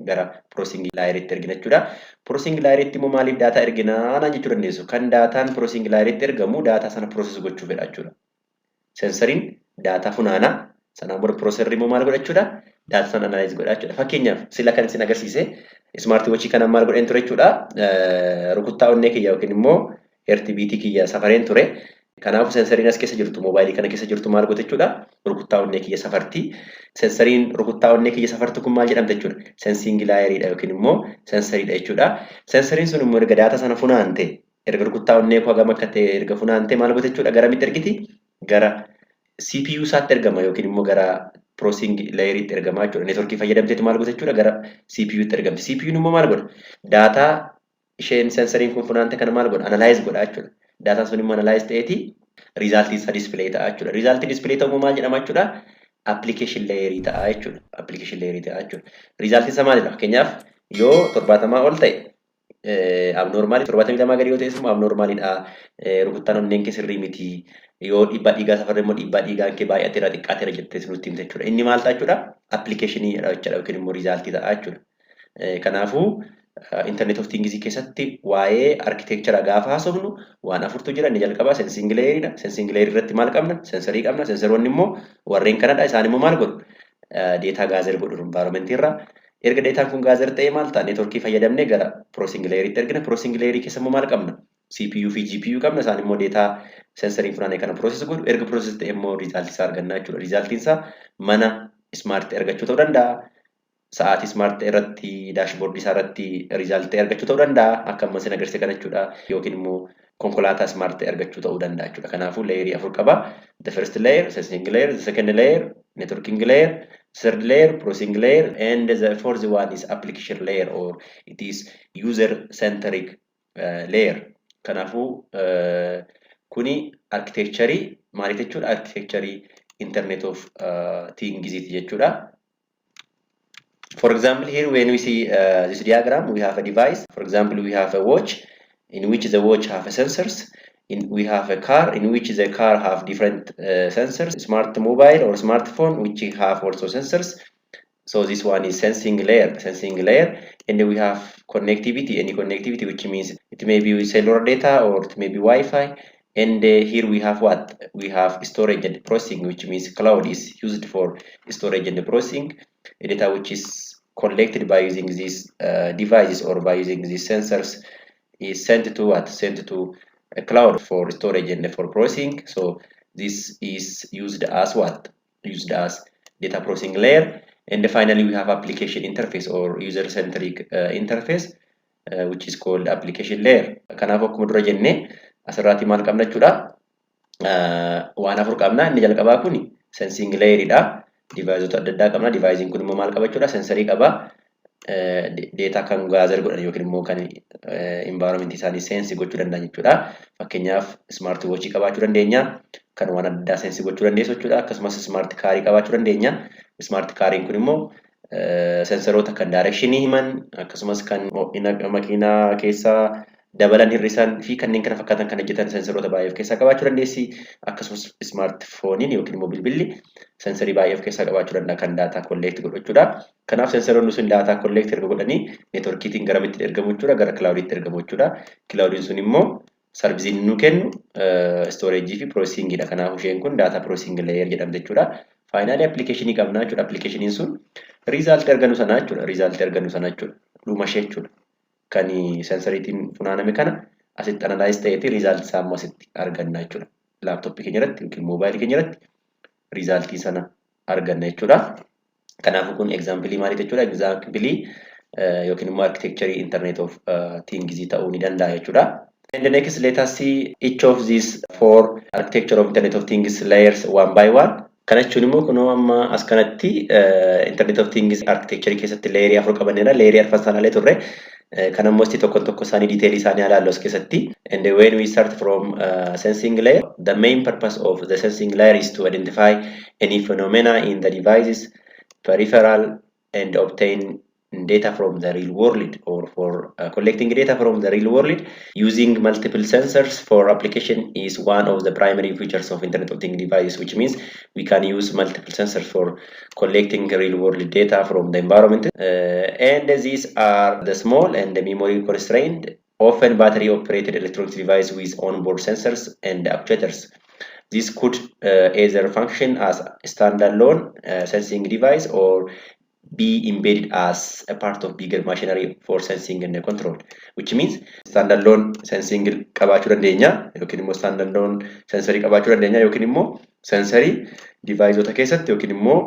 gara processing layeritti ergina jechuudha. Processing layeritti immoo maaliif data erginaa naan jechuu dandeessu. Kan dataan processing layeritti ergamu data sana process gochuufidha jechuudha. Sensoriin data funaana. Sanaan booda processorri immoo maal godha jechuudha? Data sana analyze godha jechuudha. Fakkeenyaaf, sila kan isin agarsiise smart watchii kana maal godheen ture jechuudha? Rukuttaa onnee kiyya yookiin immoo heartbeatii kiyya safareen ture. Kanaafuu sensoriin as keessa jirtu, moobaayilii kana keessa jirtu maal goote jechuudha? Rukuttaa onnee kiyya safarti. Sensoriin rukuttaa onnee kiyya safartu kun maal jedhamte jechuudha? Sensing layeriidha yookiin immoo sensoriidha jechuudha. Sensoriin sun immoo erga data sana funaante, erga rukuttaa onnee koo hagam akka ta'e erga funaante, maal goote jechuudha? Garamitti ergiti? Gara CPU isaatti ergama yookiin immoo gara processing layeriitti ergama jechuudha. Networkii fayyadamteetu maal goota jechuudha? Gara CPUtti ergamti. CPUn immoo maal godha? Data isheen sensoriin kun funaante kana maal godha? Analyze godha jechuudha. Dataan sun immoo analyze ta'eeti resultiin isaa display ta'a jechuudha. Resultiin display ta'u maal jedhama jechuudha? Application layerii ta'a jechuudha. Application layerii ta'a jechuudha. Resultiin isaa maalidha? Fakkeenyaaf, yoo 70 ol ta'e abnormalii, 72 gadi yoo ta'es immoo abnormaliidha. Rukuttaan onneen kee sirrii miti. Yoo dhiibbaa dhiigaa safarre immoo dhiibbaa dhiigaan kee baay'ateera, xiqqaateera jettee nutti himte jechuudha. Inni maal ta'a jechuudha? Applicationiidha jechuudha yookiin immoo resultii ta'a jechuudha. Kanaafuu Internet of Things keessatti waa'ee architecture gaafa haasofnu waan afurtu jira. Inni jalqabaa sensing layeriidha. Sensing layerii irratti maal qabna? Sensorii qabna. Sensoroonni immoo warreen kanadha. Isaan immoo maal godhu? Data gather godhu environmentii irraa. Erga dataan kun gather ta'ee maal ta'a? Networkii fayyadamnee gara processing layeriitti ergina. Processing layerii keessa immoo maal qabna? CPU fi GPU qabna. Isaan immoo data sensoriin funaanee kana process godhu. Erga process ta'e immoo resultii isaa arganna jechuudha. Resultiin isaa mana smart argachuu ta'uu danda'a. Sa'aatii smart irratti, dashboardii isaa irratti resultii argachuu ta'uu danda'a. Akka amma isin agarsiise kana jechuudha. Yookiin immoo konkolaataa smart argachuu ta'uu danda'a jechuudha. Kanaafuu layerii afur qaba. The first layer, sensing layer, the second layer, networking layer, third layer, processing layer, and the fourth one is application layer or it is user centric layer. Kanaafuu kuni architecturii maaliif jechuudha? Architecturii Internet of Things jechuudha. For example, here when we see this diagram, we have a device. For example, we have a watch in which the watch have sensors. We have a car in which the car have different sensors. Smart mobile or smartphone which have also sensors. So this one is sensing layer, and we have connectivity, any connectivity, which means it may be cellular data or it may be Wi-Fi. And here we have what? We have storage and processing, which means cloud is used for storage and processing data which is collected by using these devices or by using these sensors is sent to what? Sent to a cloud for storage and for processing. So this is used as what? used as data processing layer. And finally, we have application interface or user-centric interface, which is called application layer. Kanaaf akkuma dura jennee asirraatti maal qabna jechuudha? Waan afur qabna. Inni jalqabaa kuni sensing layeridha. Deviceota adda addaa qabna. Deviceiin kun immoo maal qaba jechuudha? Sensorii qaba. Data kan gather godhan yookiin immoo kan environment isaanii sense gochuu danda'an jechuudha. Fakkeenyaaf, smart watch qabaachuu dandeenya. Kan waan adda addaa sense gochuu dandeessu jechuudha. Akkasumas smart carii qabaachuu dandeenya. Smart cariin kun immoo sensoroota kan directionii himan, akkasumas kan ho'ina makiinaa keessaa dabalan, hir'isan fi kanneen kana fakkaatan kan hojjetan sensoroota baay'ee of keessaa qabaachuu dandeessi. Akkasumas smartphoneiin yookiin immoo bilbilli sensorii baay'ee of keessaa qabaachuu danda'a kan data collect godhu jechuudha. Kanaaf sensoroonni sun data collect erga godhanii networkiitiin garamitti ergamu jechuudha? Gara cloudiitti ergamu jechuudha. Cloudiin sun immoo serviceiin nu kennu storageii fi processingiidha. Kanaaf isheen kun data processing layer jedhamte jechuudha. Finally, applicationii qabna jechuudha. Applicationiin sun resultii argannu sana jechuudha. Resultii argannu sana jechuudha. Dhuma ishee jechuudha. Kan sensoriitiin funaaname kana asitti analyze ta'eeti resultii isaa immoo asitti arganna jechuudha. Laptopii keenya irratti yookiin mobileii keenya irratti resultii sana arganna jechuudha. Kanaafuu kun exampleii maaliiti jechuudha? Exampleii yookiin immoo architectureii internet of things ta'uu ni danda'a jechuudha. And the next, let us see each of these four architecture of Internet of Things layers one by one. Kana jechuun immoo kunoo amma as kanatti Internet of Things architecture keessatti layerii afur qabanneera. Layerii arfan sana illee turre. Kan ammoo tokko tokko isaanii detailii isaanii ilaallu as keessatti. And when we start from sensing layer, the main purpose of the sensing layer is to identify any phenomena in the devices peripheral and obtain data from the real world, or for collecting data from the real world using multiple sensors for application is one of the primary features of Internet of Things devices, which means we can use multiple sensors for collecting real world data from the environment. And these are the small and the memory constrained, often battery operated electronic device with onboard sensors and actuators. This could either function as a standalone sensing device or be embedded as a part of bigger machinery for sensing and control, which means standalone sensing qabaachuu dandeenya yookiin immoo standalone sensorii qabaachuu dandeenya yookiin immoo sensorii deviceota keessatti yookiin immoo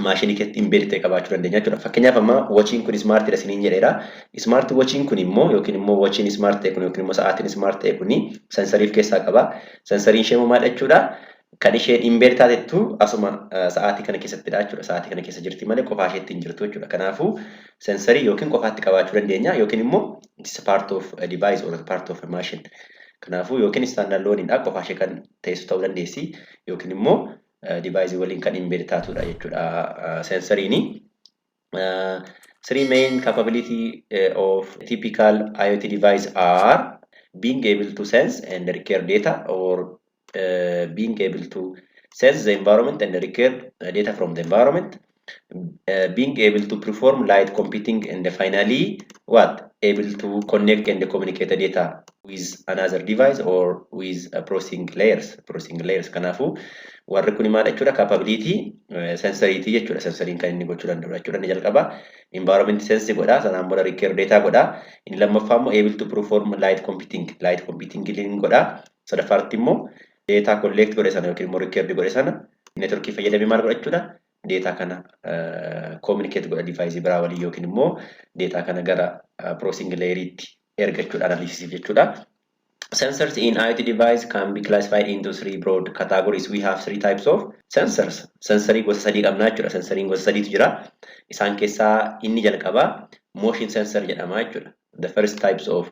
maashinii keessatti embed ta'e qabaachuu dandeenya jechuudha. Fakkeenyaaf, amma watchiin kun smartiidha isiniin jedheera. Smart watchiin kun immoo yookiin immoo watchiin smart ta'e kun yookiin immoo sa'aatiin smart ta'e kun sensorii of keessaa qaba. Sensoriin ishee immoo maal jechuudha? Kan isheen embed taatettu asuma sa'aatii kana keessattidha jechuudha. Sa'aatii kana keessa jirti malee qofaa isheetti hin jirtu jechuudha. Kanaafuu sensorii yookiin qofaatti qabaachuu dandeenya yookiin immoo it's a part of a device or a part of a machine. Kanaafuu yookiin standaloneidha, qofaa ishee kan teessu ta'uu dandeessi, yookiin immoo device waliin kan embed taatudha jechuudha sensoriini. Three main capability of typical IoT device are being able to sense and record data, or being able to sense the environment and record data from the environment, being able to perform light computing, and finally what? Able to connect and communicate the data with another device or with processing layers. Processing layers. Kanaafuu warri kun maal jechuudha? Capability sensoriitii jechuudha. Sensoriin kan inni gochuu danda'u jechuudha. Inni jalqaba environment sense godha, sanaan booda record data godha. Inni lammaffaa immoo able to perform light computing, light computing godha. Sadaffaatti immoo data collect godhe sana yookiin immoo record godhe sana networkii fayyadamee maal godha jechuudha? Data kana communicate godha device biraa waliin yookiin immoo data kana gara processing layeriitti ergachuudha, analysis jechuudha. Sensors in IoT device can be classified into three broad categories. We have three types of sensors. Sensorii gosa sadii qabna jechuudha. Sensoriin gosa sadiitu jira. Isaan keessaa inni jalqabaa motion sensor jedhama jechuudha. The first types of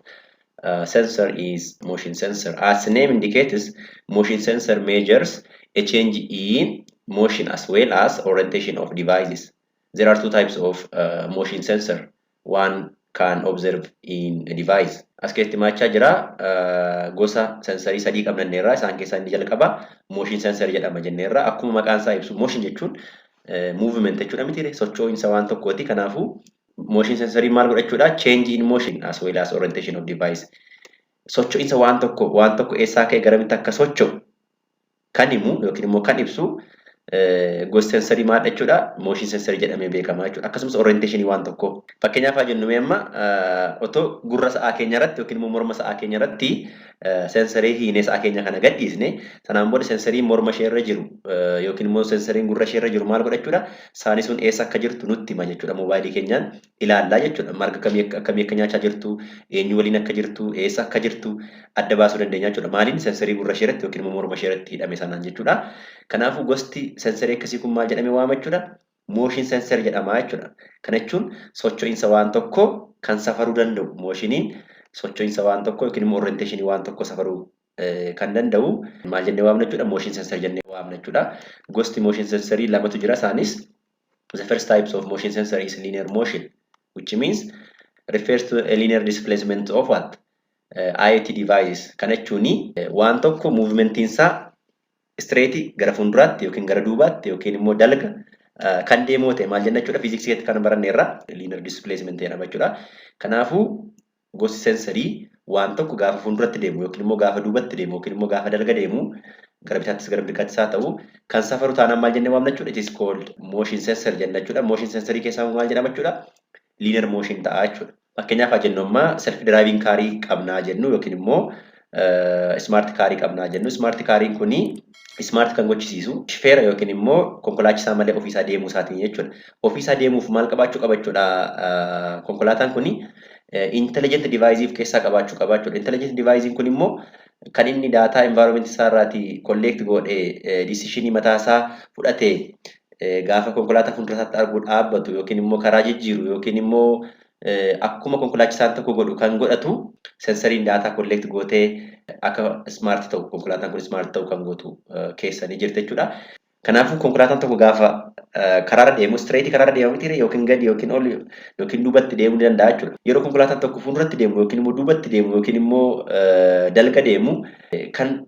sensor is motion sensor. As the name indicates, motion sensor measures a change in motion as well as orientation of devices. There are two types of motion sensor. One can observe in a device. As keessatti maachaa jira, gosa sensorii sadii qabnanneerra. Isaan keessaa inni jalqaba motion sensor jedhama jenneerra. Akkuma maqaan isaa ibsu, motion jechuun movement jechuudha miti, socho'insa waan tokkooti. Kanaafuu motion sensorii maal godhachuudha? Change in motion as well as orientation of device. Socho'insa waan tokko eessaa ka'e garamitti akka socho'u kan himu yookiin immoo kan ibsu gosti sensorii maal jechuudha? Motion sensorii jedhamee beekama jechuudha. Akkasumas orientationii waan tokkoo. Fakkeenyaaf haa jennu, amma otoo gurra sa'aa keenya irratti yookiin immoo morma sa'aa keenya irratti Sensorii hiinee sa'a keenya kana gadhiisne, sanaan booda sensorii morma isheerra jiru yookiin immoo sensoriin gurra isheerra jiru maal godha jechuudha? Saani sun eessa akka jirtu nutti hima jechuudha. Moobaayilii keenyaan ilaallaa jechuudha. Marga akkamii akka nyaachaa jirtu, eenyu waliin akka jirtu, eessa akka jirtu adda baasuu dandeenya jechuudha. Maaliin? Sensorii gurra isheerratti yookiin immoo morma isheerratti hidhame sanaan jechuudha. Kanaafuu gosti sensorii akkasii kun maal jedhamee waama jechuudha? Motion sensor jedhama jechuudha. Kana jechuun socho'iinsa waan tokkoo kan safaruu danda'u, motioniin socho'iinsa waan tokkoo yookiin immoo orientationii waan tokkoo safaruu kan danda'u maal jennee waamna jechuudha? Motion sensor jennee waamna jechuudha. Gosti motion sensorii lamatu jira. Isaanis, the first types of motion sensor is linear motion, which means refers to a linear displacement of what? IoT device. Kana jechuun waan tokko movementiin isaa straight gara fuulduraatti yookiin gara duubaatti yookiin immoo dalga kan deemu ta'e maal jenna jechuudha? Fiiziksii keessatti kan baranne irraa linear displacement jedhama jechuudha. Kanaafuu gosti sensorii waan tokko gaafa fuulduratti deemu yookiin immoo gaafa duubatti deemu yookiin immoo gaafa dalga deemu, gara bitaattis gara mirgaattis haa ta'u, kan safaru taanaan maal jennee waamna jechuudha? It is called motion sensor jenna jechuudha. Motion sensorii keessaa maal jedhama jechuudha? Linear motion ta'a jechuudha. Fakkeenyaaf haa jennu, amma self driving carii qabnaa jennu yookiin immoo smart carii qabnaa jennu. Smart cariin kuni smart kan gochisiisu shifeera yookiin immoo konkolaachisaa malee ofiisaa deemuu isaatiin jechuudha. Ofiisaa deemuuf maal qabaachuu qaba jechuudha? Konkolaataan kuni intelligent device of keessaa qabaachuu qaba jechuudha. Intelligent device kun immoo kan inni data environment isaa irraatii collect godhee decisionii mataa isaa fudhatee gaafa konkolaataa fuuldura isaatti arguu dhaabbatu yookiin immoo karaa jijjiiru yookiin immoo akkuma konkolaachisaan tokko godhu kan godhatu, sensoriin data collect gootee akka smart ta'u, konkolaataan kun smart ta'u kan gootu keessa ni jirti jechuudha. Kanaafuu konkolaataan tokko gaafa karaarra deemu straight karaarra deema miti, yookiin gadi yookiin ol yookiin duubatti deemuu ni danda'a jechuudha. Yeroo konkolaataan tokko fuulduratti deemu yookiin immoo duubatti deemu yookiin immoo dalga deemu, kan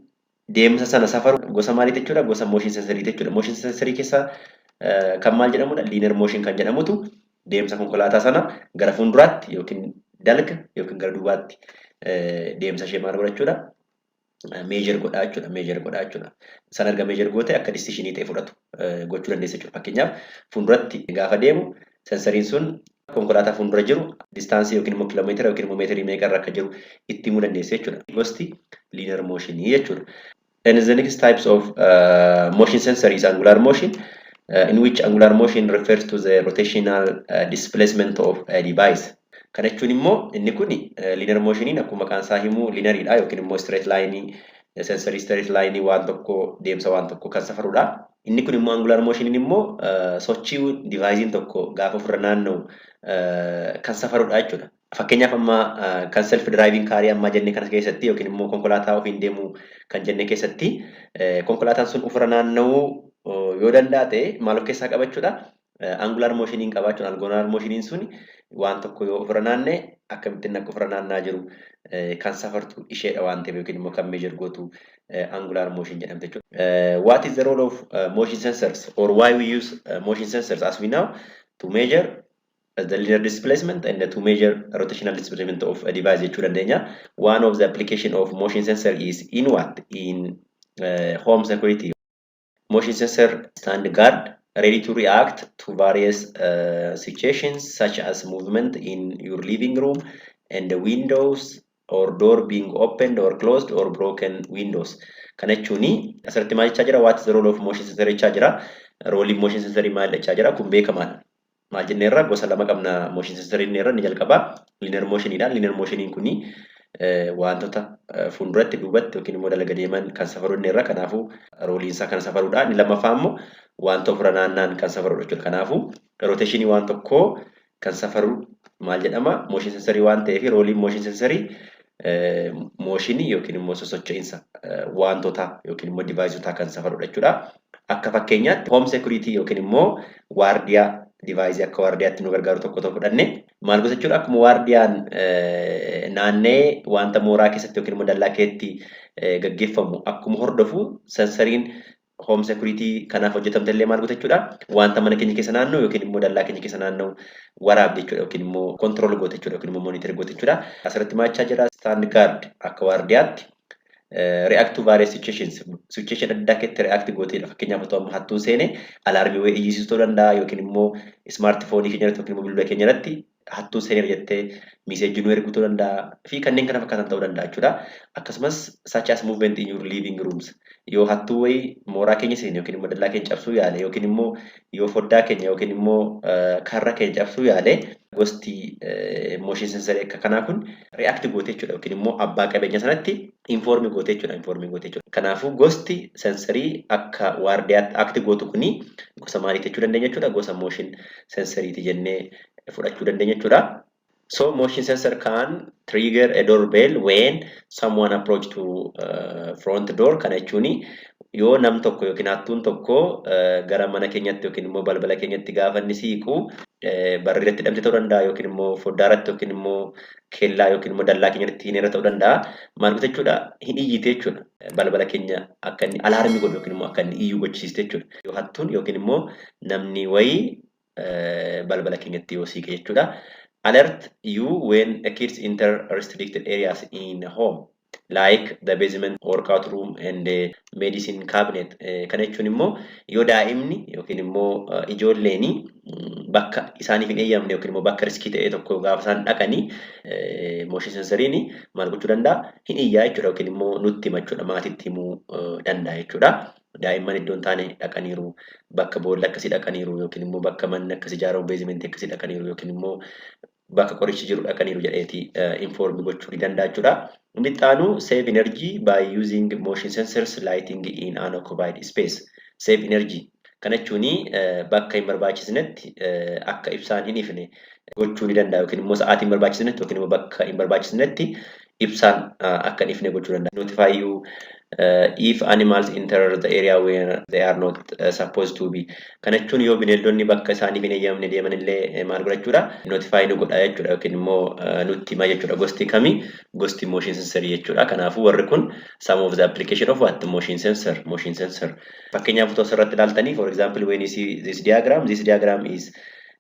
deemsa sana safaru gosa maaliiti jechuudha? Gosa motion sensoriiti jechuudha. Motion sensorii keessaa kan maal jedhamudha? Linear motion kan jedhamutu deemsa konkolaataa sana gara fuulduraatti yookiin dalga yookiin gara duubaatti deemsa ishee maal godha jechuudha? Measure godhaa jechuudha. Measure godhaa jechuudha. Sana erga measure goote akka decisionii ta'e fudhatu gochuu dandeessa jechuudha. Fakkeenyaaf, fuulduratti gaafa deemu sensoriin sun konkolaataa fuuldura jiru distanceii yookiin immoo kiiloomeetira yookiin immoo meetirii meeqa irra akka jiru itti himuu dandeessa jechuudha. Gosti linear motionii jechuudha. And the next types of motion sensor is angular motion, in which angular motion refers to the rotational displacement of a device. Kana jechuun immoo inni kun linear motioniin akkuma maqaan isaa himu lineariidha yookiin immoo straight line, sensorii straight line waan tokko, deemsa waan tokko kan safarudha. Inni kun immoo angular motioniin immoo sochii deviceiin tokko gaafa ofirra naanna'u kan safarudha jechuudha. Fakkeenyaaf, amma kan self driving carii ammaa jenne kana keessatti yookiin immoo konkolaataa ofiin deemu kan jenne keessatti, konkolaataan sun ofirra naanna'uu yoo danda'a ta'e maal of keessaa qabachuudha? Angular motioniin qabaachuun, angular motioniin sun waan tokko yoo ofirra naanna'e akkamittiin akka ofirra naanna'aa jiru kan safartu isheedha waan ta'eef yookiin immoo kan measure gootu angular motion jedhamte jechuudha. What is the role of motion sensors or why we use motion sensors? As we know, to measure the linear displacement and to measure rotational displacement of a device jechuu dandeenya. One of the application of motion sensor is in what? In home security. Motion sensor stand guard, ready to react to various situations such as movement in your living room and the windows or door being opened or closed or broken windows. Kana jechuun asirratti maal jechaa jira? What is the role of motion sensor jechaa jira. Roleiin motion sensor maal jechaa jira? Kun beekamaadha. Maal jenneerra? Gosa lama qabna motion sensor irra. Inni jalqabaa linear motioniidha. Linear motioniin kuni wantoota fuulduratti, duubatti yookiin immoo dalga deeman kan safaru inni irra. Kanaafuu roleiin isaa kan safarudha. Inni lammaffaa immoo wanta ofirra naanna'an kan safarudha jechuudha. Kanaafuu rotationii waan tokkoo kan safaru maal jedhama? Motion sensorii waan ta'eef, roleiin motion sensorii motionii yookiin immoo sosocho'insa wantoota yookiin immoo deviceotaa kan safarudha jechuudha. Akka fakkeenyaatti home security yookiin immoo waardiyaa, deviceii akka waardiyaatti nu gargaaru tokko tokko fudhanne maal gosa jechuudha? Akkuma waardiyaan naannee wanta mooraa keessatti yookiin immoo dallaa keessatti gaggeeffamu akkuma hordofu, sensoriin home security kanaaf hojjetamte illee maal gosa jechuudha? Wanta mana keenya keessa naanna'u yookiin immoo dallaa keenya keessa naanna'u waraabde jechuudha yookiin immoo control goote jechuudha yookiin immoo monitor goote jechuudha. Asirratti maal jechaa jira? Stand guard, akka waardiyaatti react to various situations, situation adda addaa keessatti react gooteedha. Fakkeenyaaf, otoo amma hattuun seene alarmii wayii iyyisiisuu ta'uu danda'a yookiin immoo smartphoneii keenya irratti yookiin immoo bilbila keenya irratti Hattuun seeneera jettee message nu erguu ta'uu danda'a fi kanneen kana fakkaatan ta'uu danda'a jechuudha. Akkasumas such as movement in your living rooms, yoo hattuu wayii mooraa keenya seene yookiin immoo dallaa keenya cabsuu yaale yookiin immoo yoo foddaa keenya yookiin immoo karra keenya cabsuu yaale, gosti motion sensorii akka kanaa kun react goote jechuudha yookiin immoo abbaa qabeenya sanatti inform goote jechuudha, inform goote jechuudha. Kanaafuu gosti sensorii akka waardiyaatti act gootu kuni gosa maaliiti jechuu dandeenya jechuudha? Gosa motion sensoriiti jennee fudhachuu dandeenya jechuudha. So motion sensor can trigger a doorbell when someone approach to front door. Kana jechuun yoo nam tokko yookiin hattuun tokko gara mana keenyatti yookiin immoo balbala keenyatti gaafa inni siiqu, barri irratti hidhamte ta'uu danda'a yookiin immoo foddaa irratti yookiin immoo kellaa yookiin immoo dallaa keenya irratti hineera ta'uu danda'a. Maal goota jechuudha? Hin iyyite jechuudha. Balbala keenya akka inni alarm godhu yookiin immoo akka inni iyyuu gochisiiste jechuudha. Yoo hattuun yookiin immoo namni wayii balbala keenyatti yoo siiqe jechuudha. Alert you when a kids enter restricted areas in a home like the basement, workout room and the medicine cabinet. Kana jechuun immoo yoo daa'imni yookiin immoo ijoolleen bakka isaaniif hin eeyyamne yookiin immoo bakka risk ta'e tokko gaafa isaan dhaqanii, motion sensoriin maal gochuu danda'a? Hin iyyaa jechuudha yookiin immoo nutti hima jechuudha, maatiitti himuu danda'a jechuudha. Daa'imman iddoo hin taane dhaqaniiru, bakka boolla akkasii dhaqaniiru yookiin immoo bakka manni akkasii ijaaramu, basement akkasii dhaqaniiru yookiin immoo bakka qorichi jiru dhaqaniiru jedheeti inform gochuu ni danda'a jechuudha. Inni itti aanu save energy by using motion sensors lighting in unoccupied space. Save energy. Kana jechuun bakka hin barbaachisnetti akka ibsaan hin ifne gochuu ni danda'a yookiin immoo sa'aatii hin barbaachisnetti yookiin immoo bakka hin barbaachisnetti ibsaan akka hin ifne gochuu danda'a. Notify you if animals enter the area where they are not supposed to be. Kana jechuun yoo bineeldonni bakka isaaniif hin eeyyamamne deeman illee maal godhachuudha? Notify nu godha jechuudha yookiin immoo nutti hima jechuudha. Gosti kami? Gosti motion sensorii jechuudha. Kanaafuu warri kun some of the application of what? Motion sensor. Motion sensor. Fakkeenyaaf otoo asirratti ilaaltanii, for example, when you see this diagram, this diagram is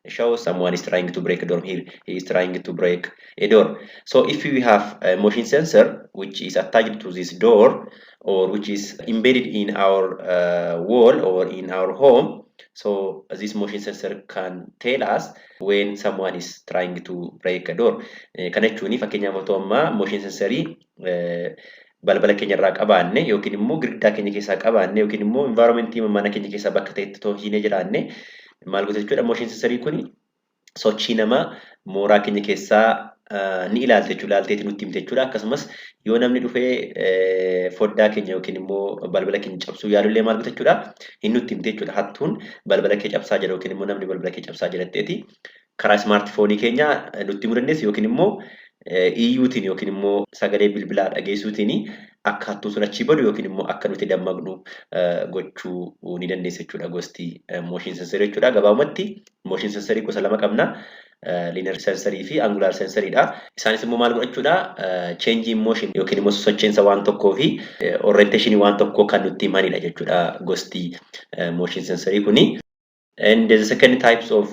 shows someone is trying to break a door here. He is trying to break a door. So if we have a motion sensor which is attached to this door or which is embedded in our wall or in our home, so this motion sensor can tell us when someone is trying to break a door. Kana jechuun fakkeenyaaf otoo ammaa motion sensorii balbala keenya irraa qabaanne yookiin immoo girgiddaa keenya keessaa qabaanne yookiin immoo environmentii mana keenya keessaa bakka ta'etti tolchinee jiraanne, maal goota jechuudha? Motion sensorii kun sochii namaa mooraa keenya keessaa ni ilaalte jechuudha. Ilaalteeti nutti himte jechuudha. Akkasumas yoo namni dhufee foddaa keenya yookiin immoo balbala keenya cabsuu yaalullee maal goota jechuudha? Hin nutti himte jechuudha. Hattuun balbala kee cabsaa jira yookiin immoo namni balbala kee cabsaa jira jetteeti karaa smartphone keenya nutti himuu dandeessi yookiin immoo iyyuutiin yookiin immoo sagalee bilbilaa dhageessuutiin akka hattuun sun achii badu yookiin immoo akka nuti dammaqnu gochuu ni dandeessa jechuudha gosti motion sensorii jechuudha. Gabaabumatti motion sensorii gosa lama qabna. Linear sensorii fi angular sensoriidha. Isaanis immoo maal godhachuudha? Change in motion yookiin immoo sochiinsa waan tokkoo fi orientation waan tokkoo kan nutti himanidha jechuudha gosti motion sensorii kuni. And the second types of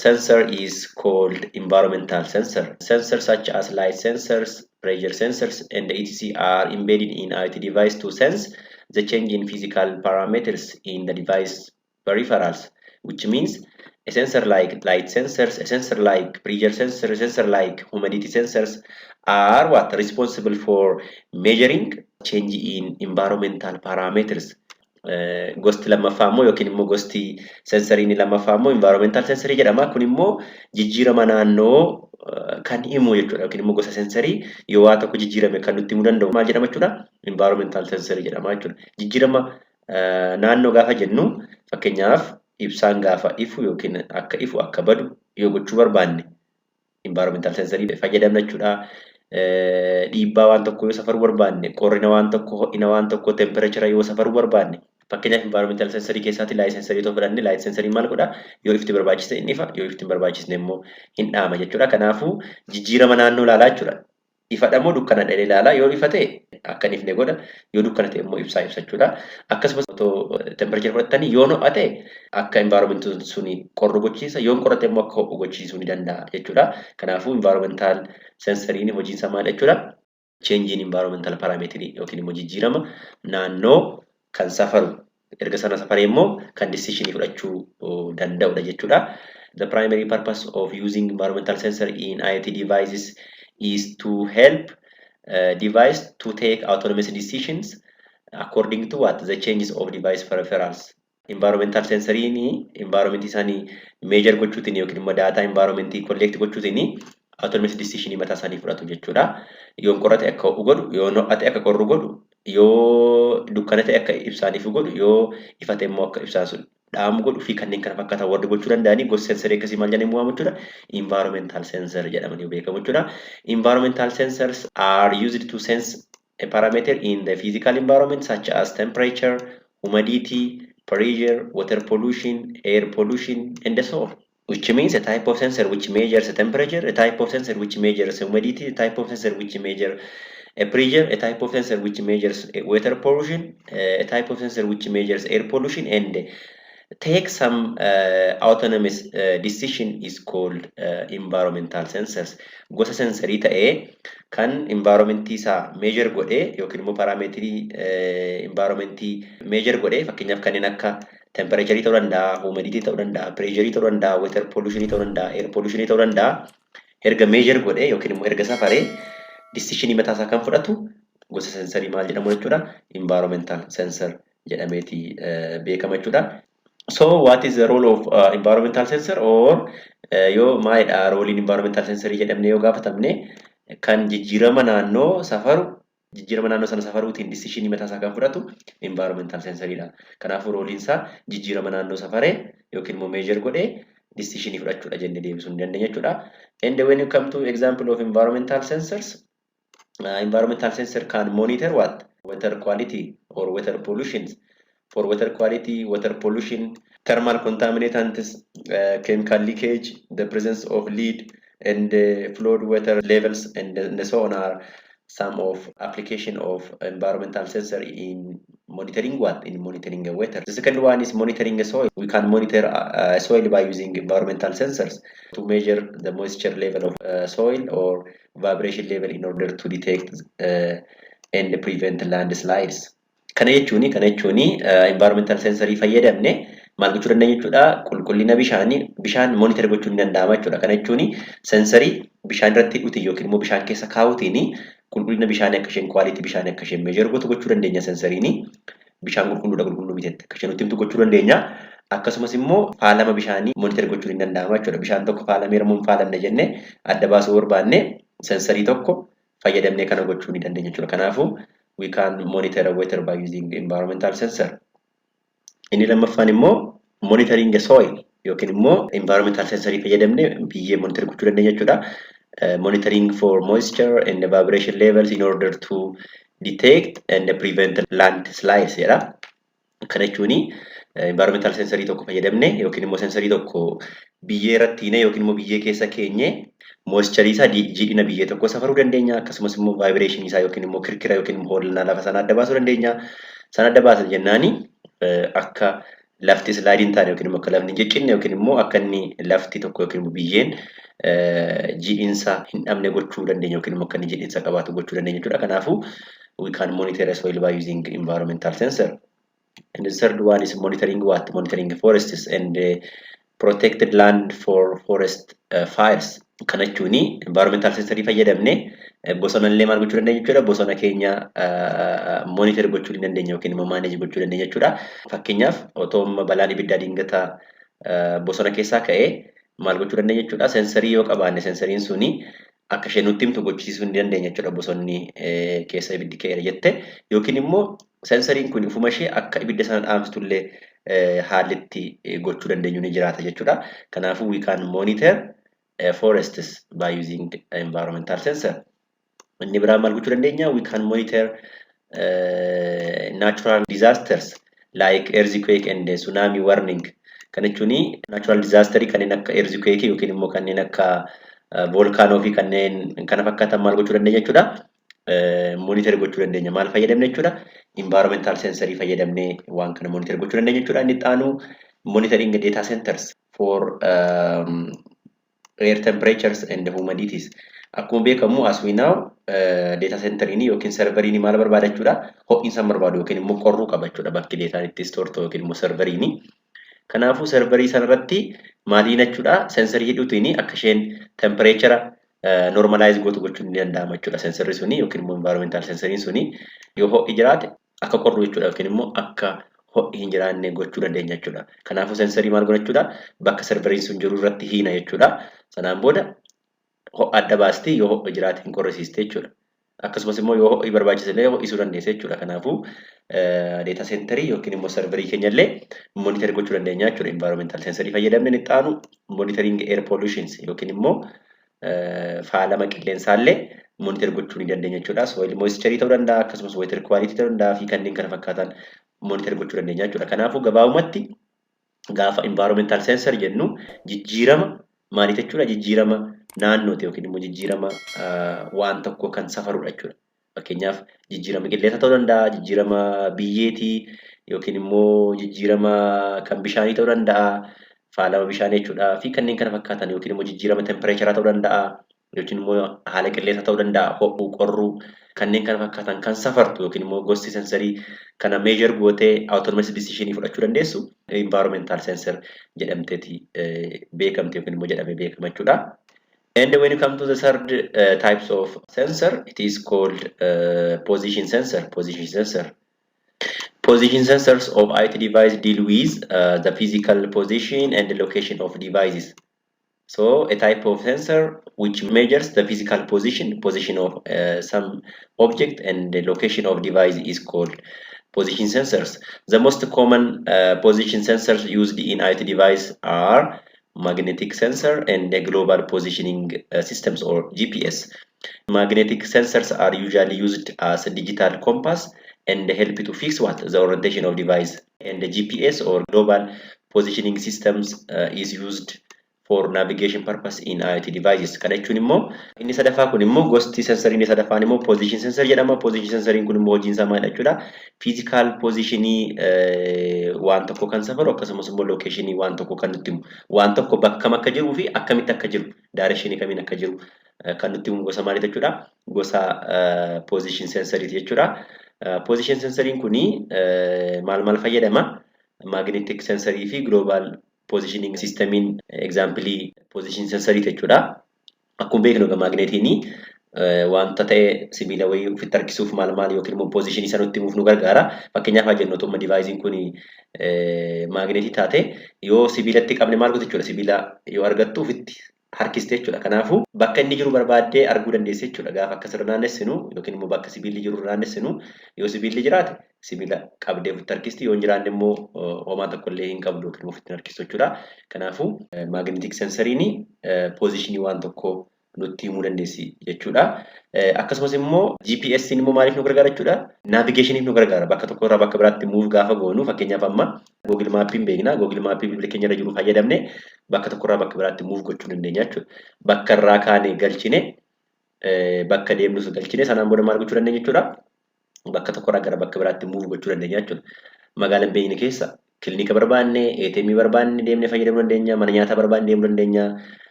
sensor is called environmental sensor. Sensors such as light sensors, pressure sensors, and etc. are embedded in IoT device to sense the change in physical parameters in the device peripherals, which means a sensor like light sensors, a sensor like pressure sensor, a sensor like humidity sensors are what responsible for measuring change in environmental parameters. Gosti lammaffaa immoo yookiin immoo gosti sensorii inni lammaffaa immoo environmental sensorii jedhama. Kun immoo jijjiirama naannoo kan himu jechuudha yookiin immoo gosa sensorii yoo waa tokko jijjiirame kan nutti himuu danda'u maal jedhama jechuudha? Environmental sensorii jedhama jechuudha. Jijjiirama naannoo gaafa jennu, fakkeenyaaf ibsaan gaafa ifu yookiin akka ifu akka badu yoo gochuu barbaanne, environmental sensorii fayyadamna jechuudha. Dhiibbaa waan tokkoo yoo safaruu barbaanne, qorrina waan tokkoo, ho'ina waan tokkoo, temperature yoo safaruu barbaanne, fakkeenyaaf environmental sensorii keessaatti light sensorii yoo fudhanne, light sensorii maal godhaa? Yoo ifti barbaachise inni ifa, yoo ifti hin barbaachisne immoo hin dhaama jechuudha. Kanaafuu jijjiirama naannoo ilaalaa jechuudha. Ifadha moo dukkana jedhee ilaalaa. Yoo ifa ta'e akka hin ifne godha, yoo dukkana ta'e immoo ibsaa ibsa jechuudha. Akkasumas otoo temperature fudhattanii, yoo ho'a ta'e akka environmentiin suni qorru gochiisa, yoo qorrate immoo akka ho'u gochiisuu ni danda'a jechuudha. Kanaafuu environmental sensoriin hojiin isaa maal jechuudha? Change in environmental parameter yookiin immoo jijjiirama naannoo kan safaru, erga sana safaree immoo kan decision fudhachuu danda'udha jechuudha. The primary purpose of using environmental sensor in IoT devices is to help device to take autonomous decisions according to what? The changes of device peripherals. Environmental sensoriin environment isaanii measure gochuutiin yookiin immoo data environmentii collect gochuutiin autonomous decision mataa isaanii fudhatu jechuudha. Yoo qorrate akka ho'u godhu, yoo ho'ate akka qorru godhu, yoo dukkana ta'e akka ibsaaniif godhu, yoo ifate immoo akka ibsaan sun dhaamu godhu fi kanneen kana fakkaatan warri gochuu danda'anii gosa sensorii akkasii maal jedhanii waamu jechuudha? Environmental sensor jedhamanii beekamu jechuudha. Environmental sensors are used to sense a parameter in the physical environment such as temperature, humidity, pressure, water pollution, air pollution, and so on. Which means a type of sensor which measures the temperature, a type of sensor which measures humidity, a type of sensor which measures a pressure, a type of sensor which measures water pollution, a type of sensor which measures air pollution, and take some autonomous decision is called environmental sensors. Gosa sensorii ta'ee kan environmentii isaa measure godhee yookiin immoo parameterii environmentii measure godhee, fakkeenyaaf kanneen akka temperaturii ta'uu danda'a, humidity ta'uu danda'a, pressurii ta'uu danda'a, water pollution ta'uu danda'a, air pollution ta'uu danda'a. Erga measure godhee yookiin immoo erga safaree decisionii mataa isaa kan fudhatu gosa sensorii maal jedhamu jechuudha? Environmental sensor jedhameeti beekama jechuudha. So what is the role of environmental sensor or yoo maalidha roleiin environmental sensorii jedhamne yoo gaafatamne, kan jijjiirama naannoo safaru, jijjiirama naannoo sana safaruutiin decisionii mataa isaa kan fudhatu environmental sensoriidha. Kanaafuu roleiin isaa jijjiirama naannoo safaree yookiin immoo measure godhee decisionii fudhachuudha jennee deebisuu ni dandeenya jechuudha. And when you come to example of environmental sensors, environmental sensor can monitor what? Water quality or water pollution. For water quality, water pollution, thermal contaminants, chemical leakage, the presence of lead and flood water levels and so on are some of application of environmental sensor in monitoring what? In monitoring the water. The second one is monitoring the soil. We can monitor soil by using environmental sensors to measure the moisture level of soil or vibration level in order to detect and prevent landslides. Kana jechuuni environmental sensorii fayyadamne maal gochuu dandeenya jechuudha? Qulqullina bishaanii, bishaan monitor gochuun ni danda'ama jechuudha. Kana jechuuni sensorii bishaan irratti hidhuutiin yookiin immoo bishaan keessa kaa'uutiin qulqullina bishaanii akka isheen, quality bishaanii akka isheen measure gootu gochuu dandeenya sensoriini. Bishaan qulqulluudha, qulqulluu miti akka isheen nutti himtu gochuu dandeenya. Akkasumas immoo faalama bishaanii monitor gochuun ni danda'ama jechuudha. Bishaan tokko faalameera moo hin faalamne jennee adda baasuu barbaanne sensorii tokko fayyadamnee kana gochuu ni dandeenya jechuudha. Kanaafuu we can monitor water by using environmental sensor. Inni lammaffaan immoo monitoring soil yookiin immoo environmental sensorii fayyadamnee biyyee monitor gochuu dandeenya jechuudha. Monitoring for moisture and vibration levels in order to detect and prevent landslides jedha. Kana jechuun environmental sensorii tokko fayyadamne yookiin immoo sensorii tokko biyyee irratti hiine yookiin immoo biyyee keessa keenye moisturii isaa, jiidhina biyyee tokko safaruu dandeenya. Akkasumas immoo vibrationii isaa yookiin immoo kirkira yookiin immoo hollannaa lafa sana adda baasuu dandeenya. Sana adda baasan jennaani akka lafti slideiin taane yookiin immoo akka lafni hin ciccinne yookiin immoo akka inni lafti tokko yookiin immoo biyyeen jiidhinsa hin dhabne gochuu dandeenya yookiin immoo akka inni jiidhinsa qabaatu gochuu dandeenya jechuudha. Kanaafuu we can monitor soil by using environmental sensor. And the third one is monitoring what? Monitoring forests and protected land for forest fires. Kana jechuun environmental sensorii fayyadamne bosona illee maal gochuu dandeenya jechuudha? Bosona keenya monitor gochuu ni dandeenya yookiin immoo manage gochuu dandeenya jechuudha. Fakkeenyaaf, otoo balaan ibiddaa dingataa bosona keessaa ka'ee maal gochuu dandeenya jechuudha? Sensorii yoo qabaanne, sensoriin suni akka isheen nutti himtu gochisiisuu ni dandeenya jechuudha. Bosonni keessa ibiddi ka'eera jette yookiin immoo sensoriin kun ufuma ishee akka ibidda sana dhaamsitullee haalli itti gochuu dandeenyu ni jiraata jechuudha. Kanaafuu we can monitor forests by using environmental sensor. Inni biraa maal gochuu dandeenya? We can monitor natural disasters like earthquake and tsunami warning. Kana jechuun natural disaster kanneen akka earthquake yookiin immoo kanneen akka volcano fi kanneen kana fakkaatan maal gochuu dandeenya jechuudha? Monitor gochuu dandeenya. Maal fayyadamne jechuudha? Environmental sensorii fayyadamnee waan kana monitor gochuu dandeenya jechuudha. Inni itti aanu monitoring data centers for air temperatures and humidities. Akkuma beekamu, as we know, data centeriin yookiin serveriin maal barbaada jechuudha? Ho'iinsa barbaadu yookiin immoo qorruu qaba jechuudha bakki dataan itti store ta'u yookiin immoo serveriin. Kanaafuu serverii sanarratti maaliin jechuudha sensorii hidhuutiin akka isheen temperature normalize gootu gochuun ni danda'ama jechuudha. Sensorri suni yookiin immoo environmental sensoriin suni yoo ho'i jiraate akka qorru jechuudha yookiin immoo akka ho'i hin jiraanne gochuu dandeenya jechuudha. Kanaafuu sensorii maal goona jechuudha, bakka serveriin sun jiru irratti hiina jechuudha. Sanaan booda ho'a adda baasti, yoo ho'i jiraate hin qorrisiiste jechuudha. Akkasumas immoo yoo ho'i barbaachise illee ho'isuu dandeessa jechuudha. Kanaafuu data centerii yookiin immoo serverii keenya illee monitor gochuu dandeenya jechuudha. Environmental sensorii fayyadamne. Inni itti aanu monitoring air pollutions yookiin immoo faalama qilleensaa illee monitor gochuu ni dandeenya jechuudha. Soil moisture ta'uu danda'a, akkasumas water quality ta'uu danda'a fi kanneen kana fakkaatan monitor gochuu dandeenya jechuudha. Kanaafuu gabaabumatti gaafa environmental sensor jennu jijjiirama maaliif jechuudha? Jijjiirama naannooti yookiin immoo jijjiirama waan tokko kan safarudha jechuudha. Fakkeenyaaf jijjiirama qilleensaa ta'uu danda'a, jijjiirama biyyeetii yookiin immoo jijjiirama kan bishaanii ta'uu danda'a, faalama bishaanii jechuudha fi kanneen kana fakkaatan, yookiin immoo jijjiirama temperaturaa ta'uu danda'a yookiin immoo haala qilleensaa ta'uu danda'a, ho'uu, qorruu, kanneen kana fakkaatan kan safartu yookiin immoo gosti sensorii kana measure gootee autonomous decision fudhachuu dandeessu environmental sensor jedhamteeti beekamte yookiin immoo jedhamee beekama jechuudha. And when you come to the third types of sensor, it is called position sensor. Position sensor. Position sensors of IoT device deal with the physical position and the location of devices. So a type of sensor which measures the physical position of some object and the location of device is called position sensors. The most common position sensors used in IoT device are magnetic sensor and the global positioning systems or GPS. Magnetic sensors are usually used as a digital compass and help to fix what? The orientation of device. And the GPS or global positioning systems is used for navigation purpose in IoT devices. Kana jechuun immoo inni sadaffaa kun immoo, gosti sensorii inni sadaffaan immoo position sensor jedhama. Position sensoriin kun immoo hojiin isaa maal jechuudha? Physical positionii waan tokko kan safaru, akkasumas immoo locationii waan tokko kan nutti himu. Waan tokko bakka kam akka jiruu fi akkamitti akka jiru, directionii kamiin akka jiru kan nutti himu gosa maaliiti jechuudha? Gosa position sensoriiti jechuudha. Position sensoriin kuni maal maal fayyadama? Magnetic sensorii fi global positioning systemiin example position sensorii jechuudha. Akkuma beeknu egaa magnetiin wanta ta'e sibiila wayii ofitti harkisuuf maal maal yookiin immoo positionii isa nutti himuuf nu gargaara. Fakkeenyaaf haa jennu, otoo deviceiin kun magnetii taate, yoo sibiilatti qabne maal goota jechuudha? Sibiila yoo argattu ofitti harkiste jechuudha. Kanaafuu bakka inni jiru barbaaddee arguu dandeesse jechuudha. Gaafa akkasirra naannessinu yookiin immoo bakka sibiilli jiru naannessinu, yoo sibiilli jiraate sibiila qabdee ofitti harkisti, yoo hin jiraanne immoo homaa tokko illee hin qabdu yookiin immoo ofitti hin harkistu jechuudha. Kanaafuu magnetic sensoriin positionii waan tokkoo nutti himuu dandeessi jechuudha. Akkasumas immoo GPS immoo maaliif nu gargaara jechuudha? Navigationiif nu gargaara. Bakka tokko irraa bakka biraatti move gaafa goonu, fakkeenyaaf amma Google Mapiin beekna. Google Mapii bilbila keenya irra jiru fayyadamne bakka tokko irraa bakka biraatti move gochuu dandeenya jechuudha. Bakka irraa kaane galchine, bakka deemnus galchine, sanaan booda maal gochuu dandeenya jechuudha? Bakka tokko irraa gara bakka biraatti move gochuu dandeenya jechuudha. Magaalaan beekne keessa kilinika barbaanne, ATM barbaanne deemnee fayyadamuu dandeenya, mana nyaataa barbaanne deemuu dandeenya,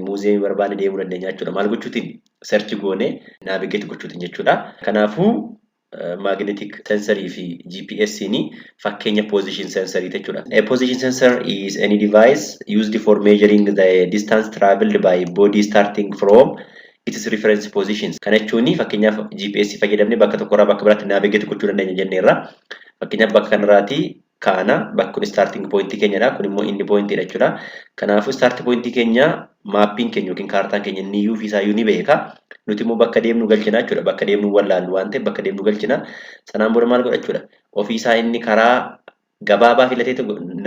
museumii barbaanne deemuu dandeenya jechuudha. Maal gochuutiin? Search goonee navigate gochuutiin jechuudha. Kanaafuu magnetic sensorii fi GPS'n fakkeenya position sensorii jechuudha. A position sensor is any device used for measuring the distance traveled by body starting from its reference positions. Kana jechuun fakkeenyaaf GPS fayyadamnee bakka tokkorraa bakka biraatti navigate gochuu dandeenya jenneerra. Fakkeenyaaf bakka kanarraatii kaana, bakki kun starting point keenyadha. Kun immoo end point dha jechuudha. Kanaafuu start point keenya mapiin keenya yookiin kaartaan keenya inni iyyuu fi isaayyuu ni beeka. Nuti immoo bakka deemnu galchina jechuudha. Bakka deemnu wallaallu waan ta'eef bakka deemnu galchina. Sanaan booda maal godha jechuudha? Ofii isaa inni karaa gabaabaa filatee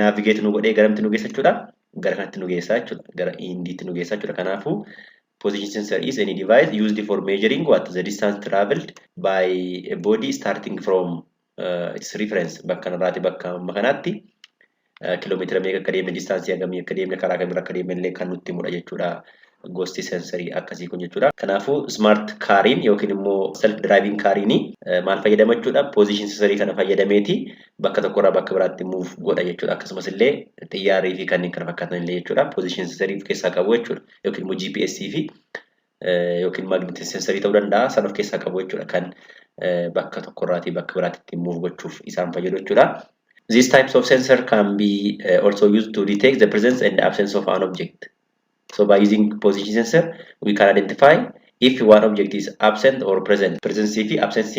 navigate nu godhee garamtti nu geessa jechuudha? Gara kanatti nu geessa jechuudha. Gara endiitti nu geessa jechuudha. Kanaafuu position sensor is any device used for measuring what? The distance traveled by a body starting from its reference. Bakka kanarraati bakka amma kanaatti kiiloomeetira meeqa akka deemne, distanceii hagamii akka deemne, karaa kamirra akka deemne illee kan nutti himudha jechuudha. Gosti sensorii akkasii kun jechuudha. Kanaafuu smart cariin yookiin immoo self driving cariin maal fayyadama jechuudha? Position sensorii kana fayyadameeti bakka tokkorraa bakka biraatti move godha jechuudha. Akkasumas illee xiyyaarii fi kanneen kana fakkaatan illee jechuudha. Position sensorii of keessaa qabu jechuudha. Yookiin immoo GPS fi yookiin magnetic sensorii ta'uu danda'a, san of keessaa qabu jechuudha. Kan bakka tokkorraatii bakka biraatti ittiin move gochuuf isaan fayyadu jechuudha. These types of sensor can be also used to detect the presence and absence of an object. So by using position sensor, we can identify if one object is absent or present. Presence fi absence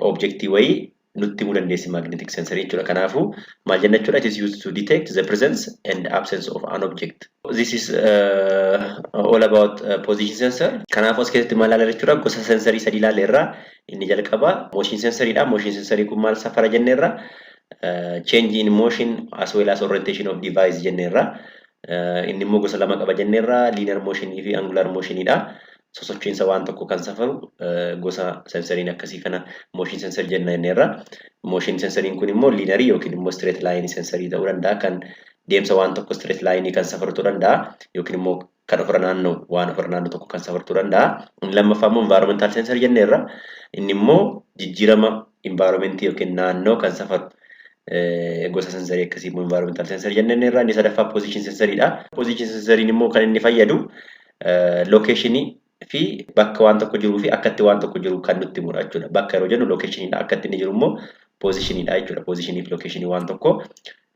objectii wayii nutti himuu dandeessi magnetic sensor jechuudha. Kanaafuu maal jenna jechuudha? It is used to detect the presence and absence of an object. This is all about position sensor. Kanaafuu as keessatti maal ilaalla jechuudha? Gosa sensorii sadii ilaalla irraa inni jalqaba motion sensoriidha. Motion sensorii kun maal safara jenneerra? Change in motion as well as orientation of device jenneerra. Inni immoo gosa lama qaba jenneerra, linear motion fi angular motionidha. Sosochiinsa waan tokko kan safaru gosa sensoriin akkasii kana motion sensor jenna jenneerra. Motion sensoriin kun immoo linearii yookiin immoo straight line sensorii ta'uu danda'a. Kan deemsa waan tokko straight line kan safaru ta'uu danda'a yookiin immoo kan ofirra naanna'u, waan ofirra naanna'u tokko kan safaru ta'uu danda'a. Inni lammaffaa immoo environmental sensor jenneerra. Inni immoo jijjiirama environmentii yookiin naannoo kan safaru, gosa sensorii akkasii immoo environmental sensor jenneerra. Inni sadaffaa position sensoriidha. Position sensoriin immoo kan inni fayyadu locationii fi bakka waan tokko jiruu fi akkatti waan tokko jiru kan nutti himudha jechuudha. Bakka yeroo jennu locationiidha. Akkatti inni jiru immoo positioniidha jechuudha. Positionii fi locationii waan tokko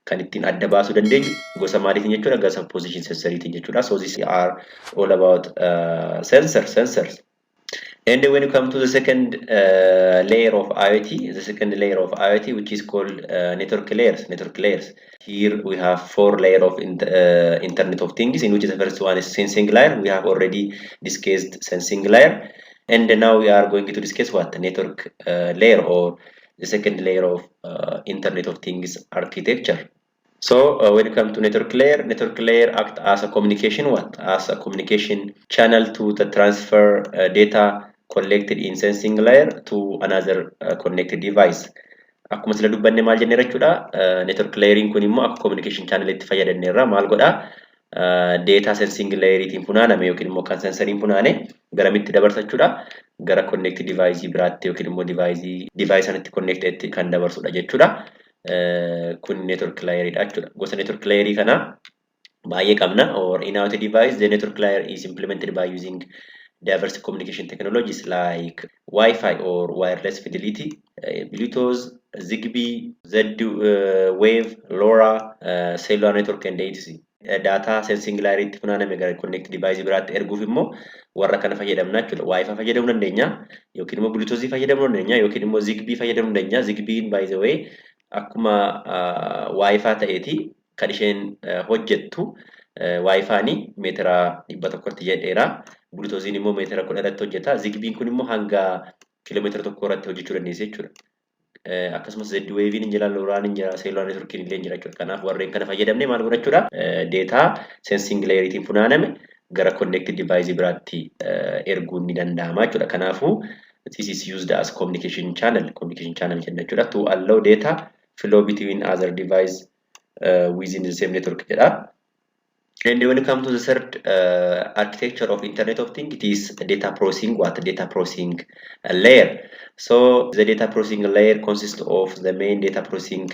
kan ittiin adda baasuu dandeenyu gosa maaliitiin jechuudha? Gosa position sensoriitiin jechuudha. So these are all about sensors. And when you come to the second layer of IoT, the second layer of IoT, which is called network layers, network layers. Here we have four layer of Internet of Things, in which the first one is sensing layer. We have already discussed sensing layer, and now we are going to discuss what? The network layer or the second layer of Internet of Things architecture. So when it comes to network layer act as a communication what? As a communication channel to the transfer data collected in sensing layer to another connected device. Akkuma sila dubbanne maal jenneera jechuudha. Network layeriin kun immoo akka communication channel itti fayyadamneerra. Maal godhaa? Data sensing layeriitiin funaaname yookiin immoo kan sensoriin funaane garamitti dabarsa jechuudha? Gara connected device biraatti yookiin immoo device sanatti connected kan dabarsudha jechuudha. Kun network layeridha jechuudha. Gosa network layerii kana baay'ee qabna. Or in IoT device, the network layer is implemented by using diverse communication technologies like Wi-Fi or wireless fidelity, Bluetooth, Zigbee, Z-Wave, LoRa, cellular network and etc. Data sensing layeriitti funaaname gara connect device biraatti erguuf immoo warra kana fayyadamna jechuudha. Wi-Fi fayyadamuu dandeenya yookiin immoo Bluetooth fayyadamuu dandeenya yookiin immoo Zigbee fayyadamuu dandeenya. Zigbeen, by the way, akkuma Wi-Fi ta'eeti kan isheen hojjettu. Wi-Fi'n meetira 100tti jedheera. Bluetoothiin immoo meetira 10 irratti hojjeta. Zigbeen kun immoo hanga kiiloomeetira 1 irratti hojjechuu dandeessi jechuudha. Akkasumas Z-Wave'n hin jira, LoRa'n hin jira, cellular networkiin illee hin jira jechuudha. Kanaaf warreen kana fayyadamnee maal godha jechuudha? Data sensing layeriitiin funaaname gara connected device biraatti erguun ni danda'ama jechuudha. Kanaafuu this is used as communication channel jenna jechuudha. To allow data flow between other device within the same network jedha. And when it comes to the third architecture of Internet of Things, it is data processing, what? Data processing layer. So the data processing layer consists of the main data processing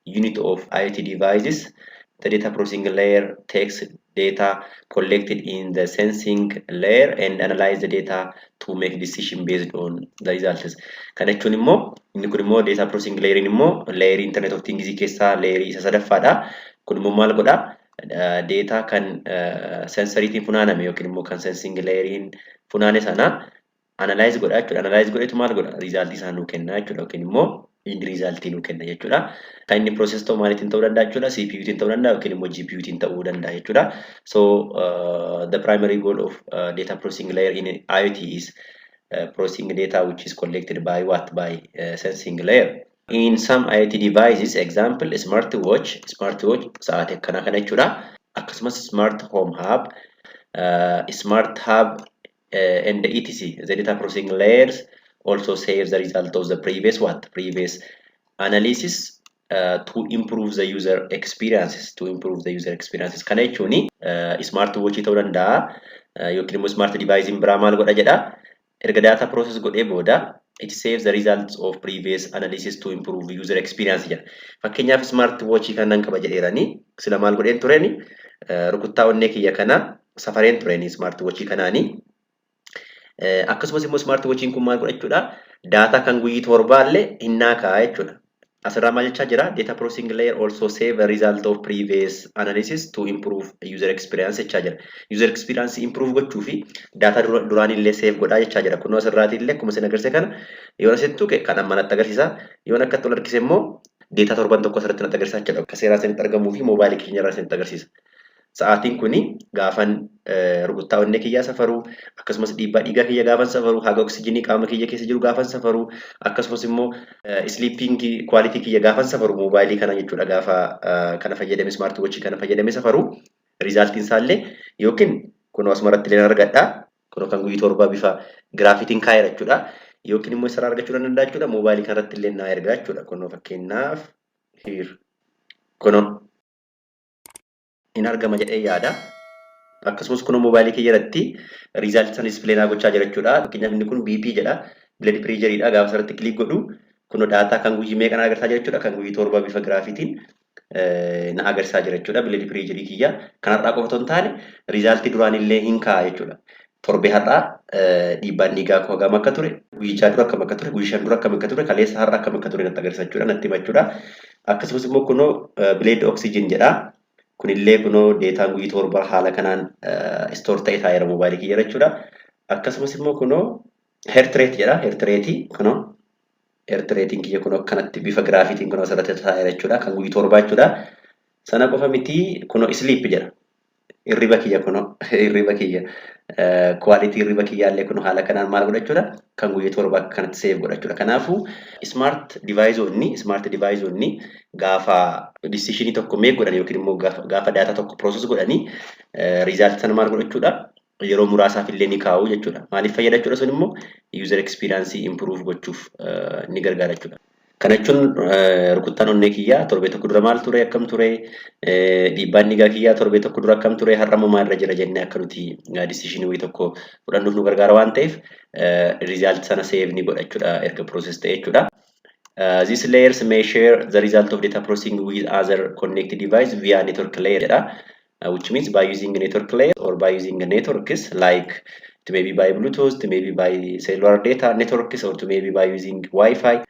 unit of IoT devices. The data processing layer takes data collected in the sensing layer and analyze the data to make decision based on the results. Kana jechuun immoo inni kun immoo data processing layeriin immoo layerii Internet of Things keessaa layerii isa sadaffaadha. Kun immoo maal godhaa? Data kan sensoriitiin funaaname yookiin immoo kan sensing layeriin funaane sana analyze godha jechuudha. Analyze godhetu maal godha? Resultii isaa nuu kenna jechuudha yookiin immoo end resultii nuu kenna jechuudha. Kan inni process ta'u maaliitiin ta'uu danda'a jechuudha? CPU-tiin ta'uu danda'a yookiin immoo GPU-tiin ta'uu danda'a jechuudha. So the primary goal of data processing layer in IoT is processing data which is collected by what? By sensing layer. In some IoT devices, example smartwatch, smartwatch sa'aatii akkanaa kana jechuudha. Akkasumas smart home hub, smart hub and etc. The data processing layers also saves the result of the previous what? Previous analysis to improve the user experiences. To improve the user experiences. Kana jechuun smart watch ta'uu danda'a yookiin immoo smart device biraa maal godha jedha. Erga data process godhee booda it saves the results of previous analysis to improve user experience jedha. Fakkeenyaaf smart watch kanan qaba jedheerani sila maal godheen tureeni? Rukuttaa onnee kiyya kana safareen tureeni smart watch kanaani. Akkasumas immoo smart watchiin kun maal godha jechuudha? Data kan guyyii torbaallee hinnaa kaa'a jechuudha. Asirraa maal jechaa jira? Data processing layer also save the result of previous analysis to improve user experience jechaa jira. User experience improve gochuu fi data duraan illee save godhaa jechaa jira. Kunoo asirraati illee akkuma isin agarsiise kana yoon asitti tuqe kan amma natti agarsiisa. Yoon akkatti ol harkise immoo data torban tokko asirratti natti agarsiisa jechuudha. Akka seeraa isinitti argamuu fi moobaayilii keenya irraa isinitti agarsiisa. Sa'aatiin kuni gaafan rukuttaa onnee kiyyaa safaruu, akkasumas dhiibbaa dhiigaa kiyya gaafan safaruu, haga oksijiinii qaama kiyya keessa jiru gaafan safaruu, akkasumas immoo sleeping quality kiyya gaafan safaru moobaayilii kana jechuudha, gaafa kana fayyadame, smart watch kana fayyadame safaruu, resultiin isaallee yookiin kunoo asumarratti illee argadha. Kunoo kan guyyaa 7 bifa graphiitiin kaa'eera jechuudha. Yookiin immoo isarraa argachuu danda'a jechuudha. Moobaayilii kanarratti illee naa ergaa jechuudha. Kunoo fakkeenyaaf here kunoo in argama jedhee yaada. Akkasumas kunoo moobaayilii kiyya irratti resultii sana display naa gochaa jira jechuudha. Fakkeenyaaf inni kun BP jedha. Blood pressureiidha. Gaafa asirratti click godhu kunoo data kan guyyaa meeqa na agarsiisaa jira jechuudha. Kan guyyaa 7 bifa graphiitiin na agarsiisaa jira jechuudha. Blood pressureii kiyya. Kan har'aa qofa otoo hin taane resultii duraan illee hin kaa'a jechuudha. Torbee har'aa dhiibbaan dhiigaa koo hagam akka ture, guyyichaa dura akkam akka ture, guyyaa 5 dura akkam akka ture, kaleessa har'a akkam akka ture natti agarsiisa jechuudha, natti hima jechuudha. Akkasumas immoo kunoo blood oxygen jedha. Kunillee kunoo dataan guyyaa 7 haala kanaan store ta'e taa'eera moobaayilii kiyya jechuudha. Akkasumas immoo kunoo heart rate jedha. Heart rateii kunoo heart rateiin kiyya kunoo akkanatti bifa graphiitiin kunoo asirratti taa'eera jechuudha. Kan guyyaa 7 jechuudha. Sana qofa miti, kunoo sleep jedha. Hirriba kiyya kunoo, hirriba kiyya, quality hirriba kiyyaallee kunoo haala kanaan maal godha jechuudha. Kan guyyaa 7 akkanatti save godha jechuudha. Kanaafuu smart deviceoonni gaafa decisionii tokko make godhan yookiin immoo gaafa data tokko process godhanii resultii sana maal godha jechuudha. Yeroo muraasaaf illee ni kaa'u jechuudha. Maaliif fayyada jechuudha? Sun immoo user experience improve gochuuf ni gargaara jechuudha. Kana jechuun rukuttaan onnee kiyyaa torbee tokko dura maal ture, akkam ture, dhiibbaan dhiigaa kiyyaa torbee tokko dura akkam ture, har'a immoo maalirra jira jennee akka nuti decisionii wayii tokko fudhannuuf nu gargaara waan ta'eef result sana save ni godha jechuudha erga process ta'e jechuudha. These layers may share the result of data processing with other connected device via network layer jedha. Which means by using network layer or by using networks, like it may be by Bluetooth, it may be by cellular data networks, or it may be by using Wi-Fi.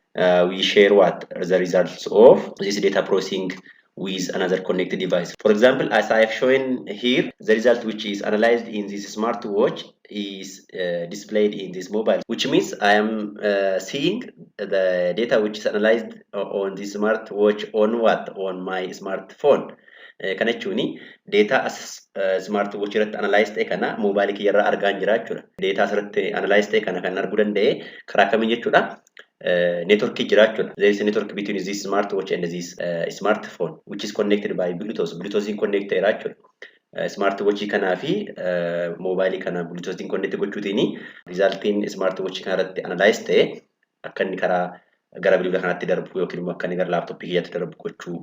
We share what the results of this data processing with another connected device. For example, as I have shown here, the result which is analyzed in this smartwatch is displayed in this mobile, which means I am seeing the data which is analyzed on this smartwatch on what? On my smartphone. Kana jechuun data as smartwatch irratti analyze ta'e kana moobaayilii kiyya irraa argaa jira jechuudha. Data asirratti analyze ta'e kana kan arguu danda'e karaa kamiin jechuudha? Networkii jira jechuudha. There is a network between this smartwatch and this smartphone which is connected by Bluetooth. Bluetoothiin connect ta'eera jechuudha. Smartwatch kanaa fi moobaayilii kana Bluetoothiin connect gochuutiin resultiin smartwatch kana irratti analyze ta'e akka inni karaa gara bilbila kanaatti darbu yookiin immoo akka inni gara laaptooppii kiyyaatti darbu gochuu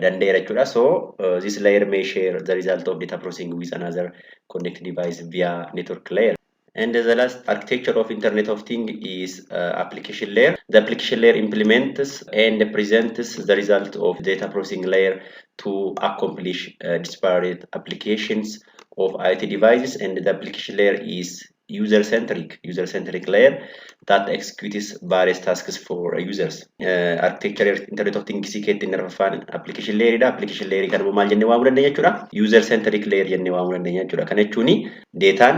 danda'eera jechuudha. So this layer may share the result of data processing with another connected device via network layer. And the last architecture of Internet of Things is application layer. The application layer implements and presents the result of data processing layer to accomplish disparate applications of IoT devices, and the application layer is user-centric layer that executes various tasks for users. Architecture Internet of Things keessatti inni arfaffaan application layer dha. Application layer kana maal jennee waamuu dandeenya jechuudha? User-centric layer jennee waamuu dandeenya jechuudha. Kana jechuun dataan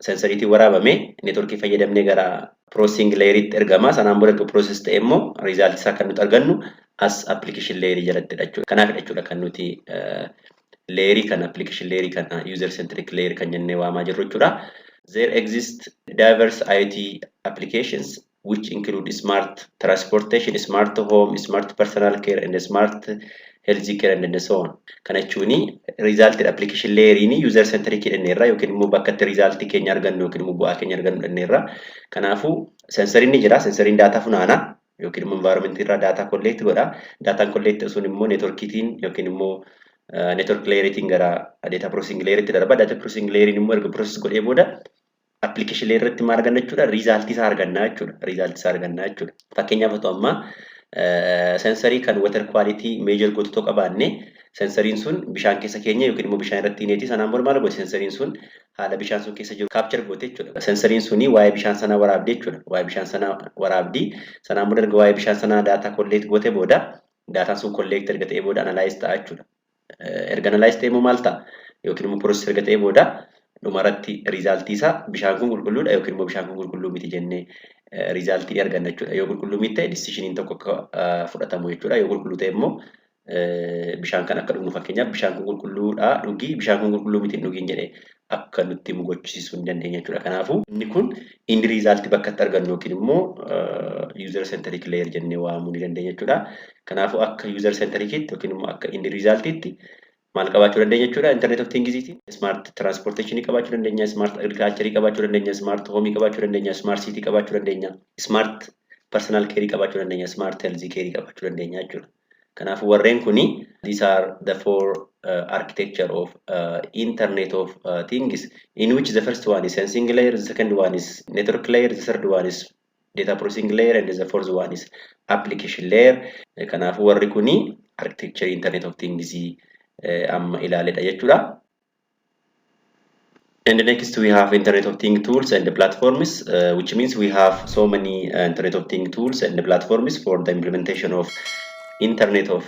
sensoriitiin waraabame networkii fayyadamnee gara processing layeritti ergama. Sanaan booda erga process ta'e immoo result isaa kan nuti argannu as application layerii jalattidha jechuudha. Kanaaf jechuudha kan nuti layerii kana, application layerii kana, user centric layer kan jennee waamaa jirru jechuudha. There exist diverse IoT applications which include smart transportation, smart home, smart personal care and smart health care and so on. Kana jechuun resultii application layeriin user centric jedhanneerra yookiin immoo bakka itti resultii keenya argannu yookiin immoo bu'aa keenya argannu jedhanneerra. Kanaafuu sensoriin ni jira. Sensoriin data funaana yookiin immoo environment irraa data collect godha. Dataan collect sun immoo networkiitiin yookiin immoo network layeriitiin gara data processing layeriitti darba. Data processing layeriin immoo erga process godhee booda application layer irratti maal arganna jechuudha? Resultii isaa argannaa jechuudha. Resultii isaa argannaa jechuudha. Fakkeenyaaf otoo ammaa sensorii kan water quality measure gootu tokko qabaanne Sensoriin sun bishaan keessa keenya yookiin immoo bishaan irratti hineeti sanaan booda maal gooti sensoriin sun haala bishaan sun keessa jiru capture goote jechuudha. Sensoriin suni waa'ee bishaan sanaa waraabdi jechuudha. Waa'ee bishaan sanaa waraabdi. Sanaan booda erga waa'ee bishaan sanaa data collect goote booda daataan sun collect erga ta'ee booda analyze ta'a jechuudha. Erga analyze ta'e immoo maal ta'a? Yookiin immoo process erga ta'ee booda dhumarratti resultii isaa bishaan kun qulqulluudha yookiin immoo bishaan kun qulqulluu miti jennee resultii arganna jechuudha. Yoo qulqulluu miti ta'e decisioniin tokko akka fudhatamu jechuudha. Yoo qulqulluu ta'e immoo bishaan kan akka dhugnu, fakkeenyaaf bishaan kun qulqulluudha dhugii, bishaan kun qulqulluu miti hin dhugiin jedhee akka nutti himu gochisiisuu hin dandeenya jechuudha. Kanaafuu inni kun inni resultii bakka itti argannu yookiin immoo user centric layer jennee waamuu ni dandeenya jechuudha. Kanaafuu akka user centricitti yookiin immoo akka inni resultiitti maal qabaachuu dandeenya jechuudha? Internet of Things smart transportation qabaachuu dandeenya, smart agriculture qabaachuu dandeenya, smart home qabaachuu dandeenya, smart city qabaachuu dandeenya, smart personal care qabaachuu dandeenya, smart health care qabaachuu dandeenya jechuudha. Kanaafuu warreen kuni, these are the four architecture of Internet of Things, in which the first one is sensing layer, the second one is network layer, the third one is data processing layer, and the fourth one is application layer. Kanaafuu warri kuni architecture Internet of Things amma ilaaledha jechuudha. And next we have Internet of Things tools and the platforms, which means we have so many Internet of Things tools and the platforms for the implementation of Internet of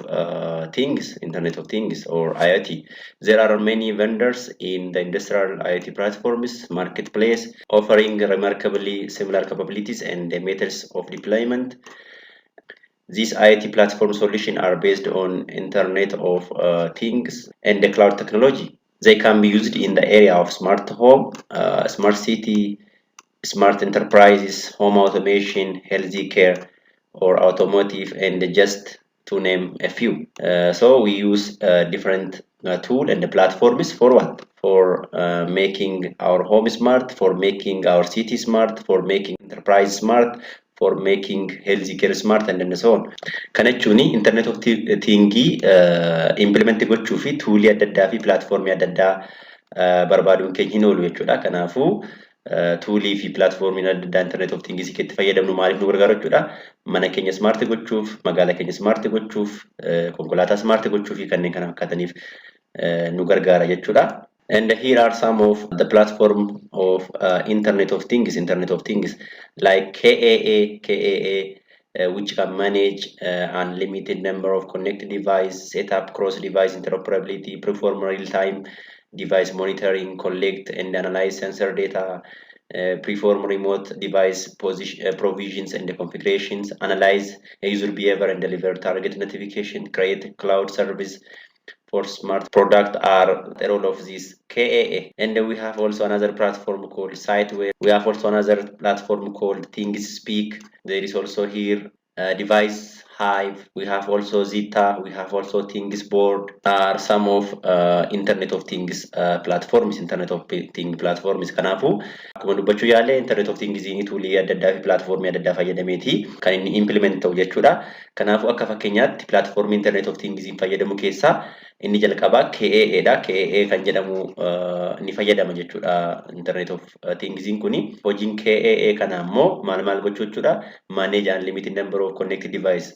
Things or IoT. There are many vendors in the industrial IoT platforms marketplace offering remarkably similar capabilities and the methods of deployment. These IoT platform solutions are based on Internet of Things and the cloud technology. They can be used in the area of smart home, smart city, smart enterprises, home automation, healthy care, or automotive, and just to name a few. So we use different tool and the platforms for what? For making our home smart, for making our city smart, for making enterprise smart, for making healthy care smart, and so on. Kana jechuun Internet of Things implement gochuu fi toolii adda addaa fi platformii adda addaa barbaaduun keenya hin oolu jechuudha. Kanaafuu toolii fi platformiin adda addaa Internet of Things itti fayyadamnu maaliif nu gargaaru jechuudha? Mana keenya smart gochuuf, magaalaa keenya smart gochuuf, konkolaataa smart gochuu fi kanneen kana fakkaataniif nu gargaara jechuudha. And here are some of the platform of Internet of Things like KAA, KAA, which can manage unlimited number of connected devices, set up cross-device interoperability, perform real-time device monitoring, collect and analyze sensor data, perform remote device position, provisions and configurations, analyze user behavior and deliver target notification, create cloud service for smart product are the role of this KAA. And we have also another platform called Siteware. We have also another platform called ThingSpeak. There is also here Device Hive. We have also Zeta. We have also ThingsBoard. Are some of Internet of Things platforms. Internet of Things platforms. Kanaafuu akkuma dubbachuu yaale Internet of Things toolii adda addaa fi platformii adda addaa fayyadameeti kan inni implement ta'u jechuudha. Kanaafuu akka fakkeenyaatti platformii Internet of Things fayyadamu keessaa inni jalqabaa KAA dha. KAA kan jedhamu ni fayyadama jechuudha. Internet of Things kuni hojiin KAA kana immoo maal maal gochuu jechuudha? Manage unlimited number of connected device.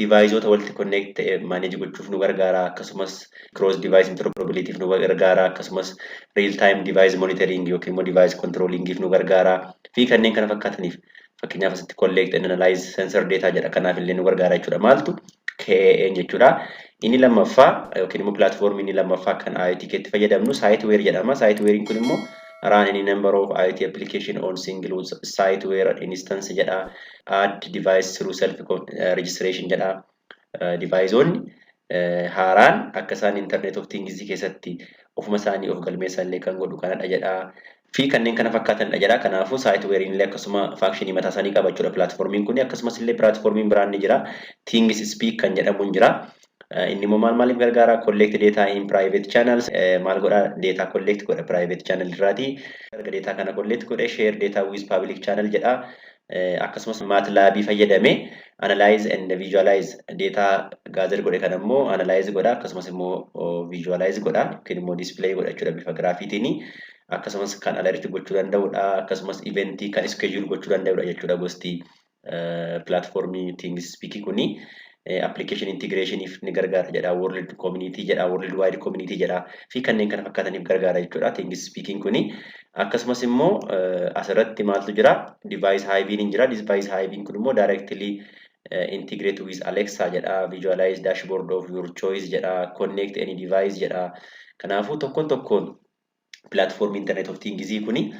Deviceoota walitti connect ta'e manage gochuuf nu gargaara, akkasumas cross device interoperabilityf nu gargaara, akkasumas real time device monitoring yookiin immoo device controllingiif nu gargaara fi kanneen kana fakkaataniif. Fakkeenyaaf asitti collect and analyze sensor data jedha, kanaaf illee nu gargaara jechuudha. Maaltu? KAA jechuudha. Inni lammaffaa yookiin immoo platformii inni lammaffaa kan IoT keessatti fayyadamnu Siteware jedhama. Sitewarein kun immoo run any number of IoT application on single Siteware instance jedha. Add device through self registration jedha. Deviceoonni haaraan akka isaan Internet of Things keessatti ofuma isaanii of galmeessan illee kan godhu kanadha jedha. Fi kanneen kana fakkaatanidha jedha. Kanaafuu Sitewarein illee akkasuma functionii mataa isaanii qaba jechuudha platformiin kun. Akkasumas illee platformiin biraan ni jira. ThingSpeak kan jedhamu ni jira. Inni immoo maal maaliif gargaara? Collect data in private channels. Maal godha? Data collect godha private channel irraati. Erga data kana collect godhe share data with public channel jedha. Akkasumas MATLAB fayyadamee analyze and visualize data gather godhe kana immoo analyze godha, akkasumas immoo visualize godha yookiin immoo display godha jechuudha bifa graphiitiin. Akkasumas kan alert gochuu danda'udha, akkasumas eventii kan schedule gochuu danda'udha jechuudha gosti platformii ThingSpeak kuni. Application integrationiif ni gargaara jedha. World community jedha. World wide community jedha. Fi kanneen kana fakkaataniif gargaara jechuudha. ThingSpeakiin kuni. Akkasumas immoo asirratti maaltu jira? Device Hive ni jira. Device Hive kun immoo directly integrate with Alexa jedha. Visualize dashboard of your choice jedha. Connect any device jedha. Kanaafuu tokkoon tokkoon platformii Internet of Things kuni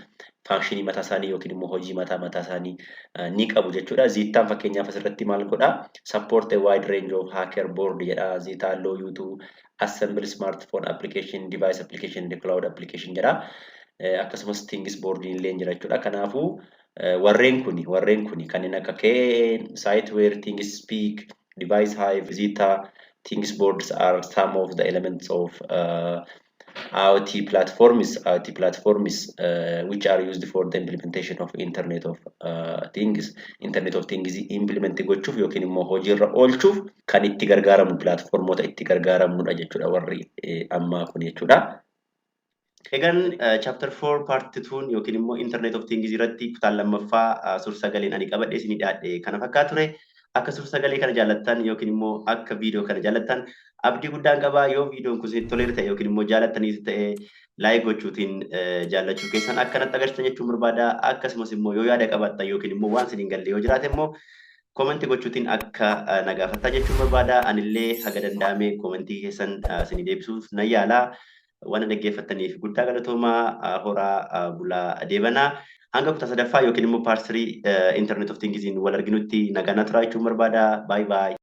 functionii mataa isaanii yookiin immoo hojii mataa mataa isaanii ni qabu jechuudha. Zettaan fakkeenyaaf asirratti maal godhaa? Support a wide range of hacker board jedha. Zetta allow you to assemble smartphone application, device application, the cloud application jedha. Akkasumas ThingsBoard illee jira jechuudha. Kanaafuu warreen kuni kanneen akka KN, Siteware, ThingSpeak, Device Hive, Zetta, ThingsBoards are some of the elements of IoT platforms which are used for the implementation of Internet of Things. Internet of Things implement gochuuf yookiin immoo hojiirra oolchuuf kan itti gargaaramu platformoota itti gargaaramnudha jechuudha warri ammaa kun jechuudha. Egaan chapter 4 part 2 yookiin immoo Internet of Things irratti kutaan lammaffaa suur-sagaleen ani qabadhe isinii dhiyaadhe kana fakkaatu ture. Akka suur-sagalee kana jaallattan yookiin immoo akka viidiyoo kana jaallattan abdii guddaan qabaa. Yoo viidiyoon kun isinitti toleera ta'e yookiin immoo jaallattaniis ta'e, like gochuutiin jaallachuu keessan akkanatti agarsiisan jechuun barbaada. Akkasumas immoo yoo yaada qabaattan yookiin immoo waan isiniin galle yoo jiraate immoo commentii gochuutiin akka na gaafattan jechuun barbaada. Anillee haga danda'ame commentii keessan isinii deebisuuf nan yaala. Waan dhaggeeffattaniif guddaa galatoomaa, horaa bulaa deebanaa. Hanga kutaa sadaffaa yookiin immoo part 3 Internet of Thingsiin wal arginutti nagaan turaa jechuun barbaada. Bye bye.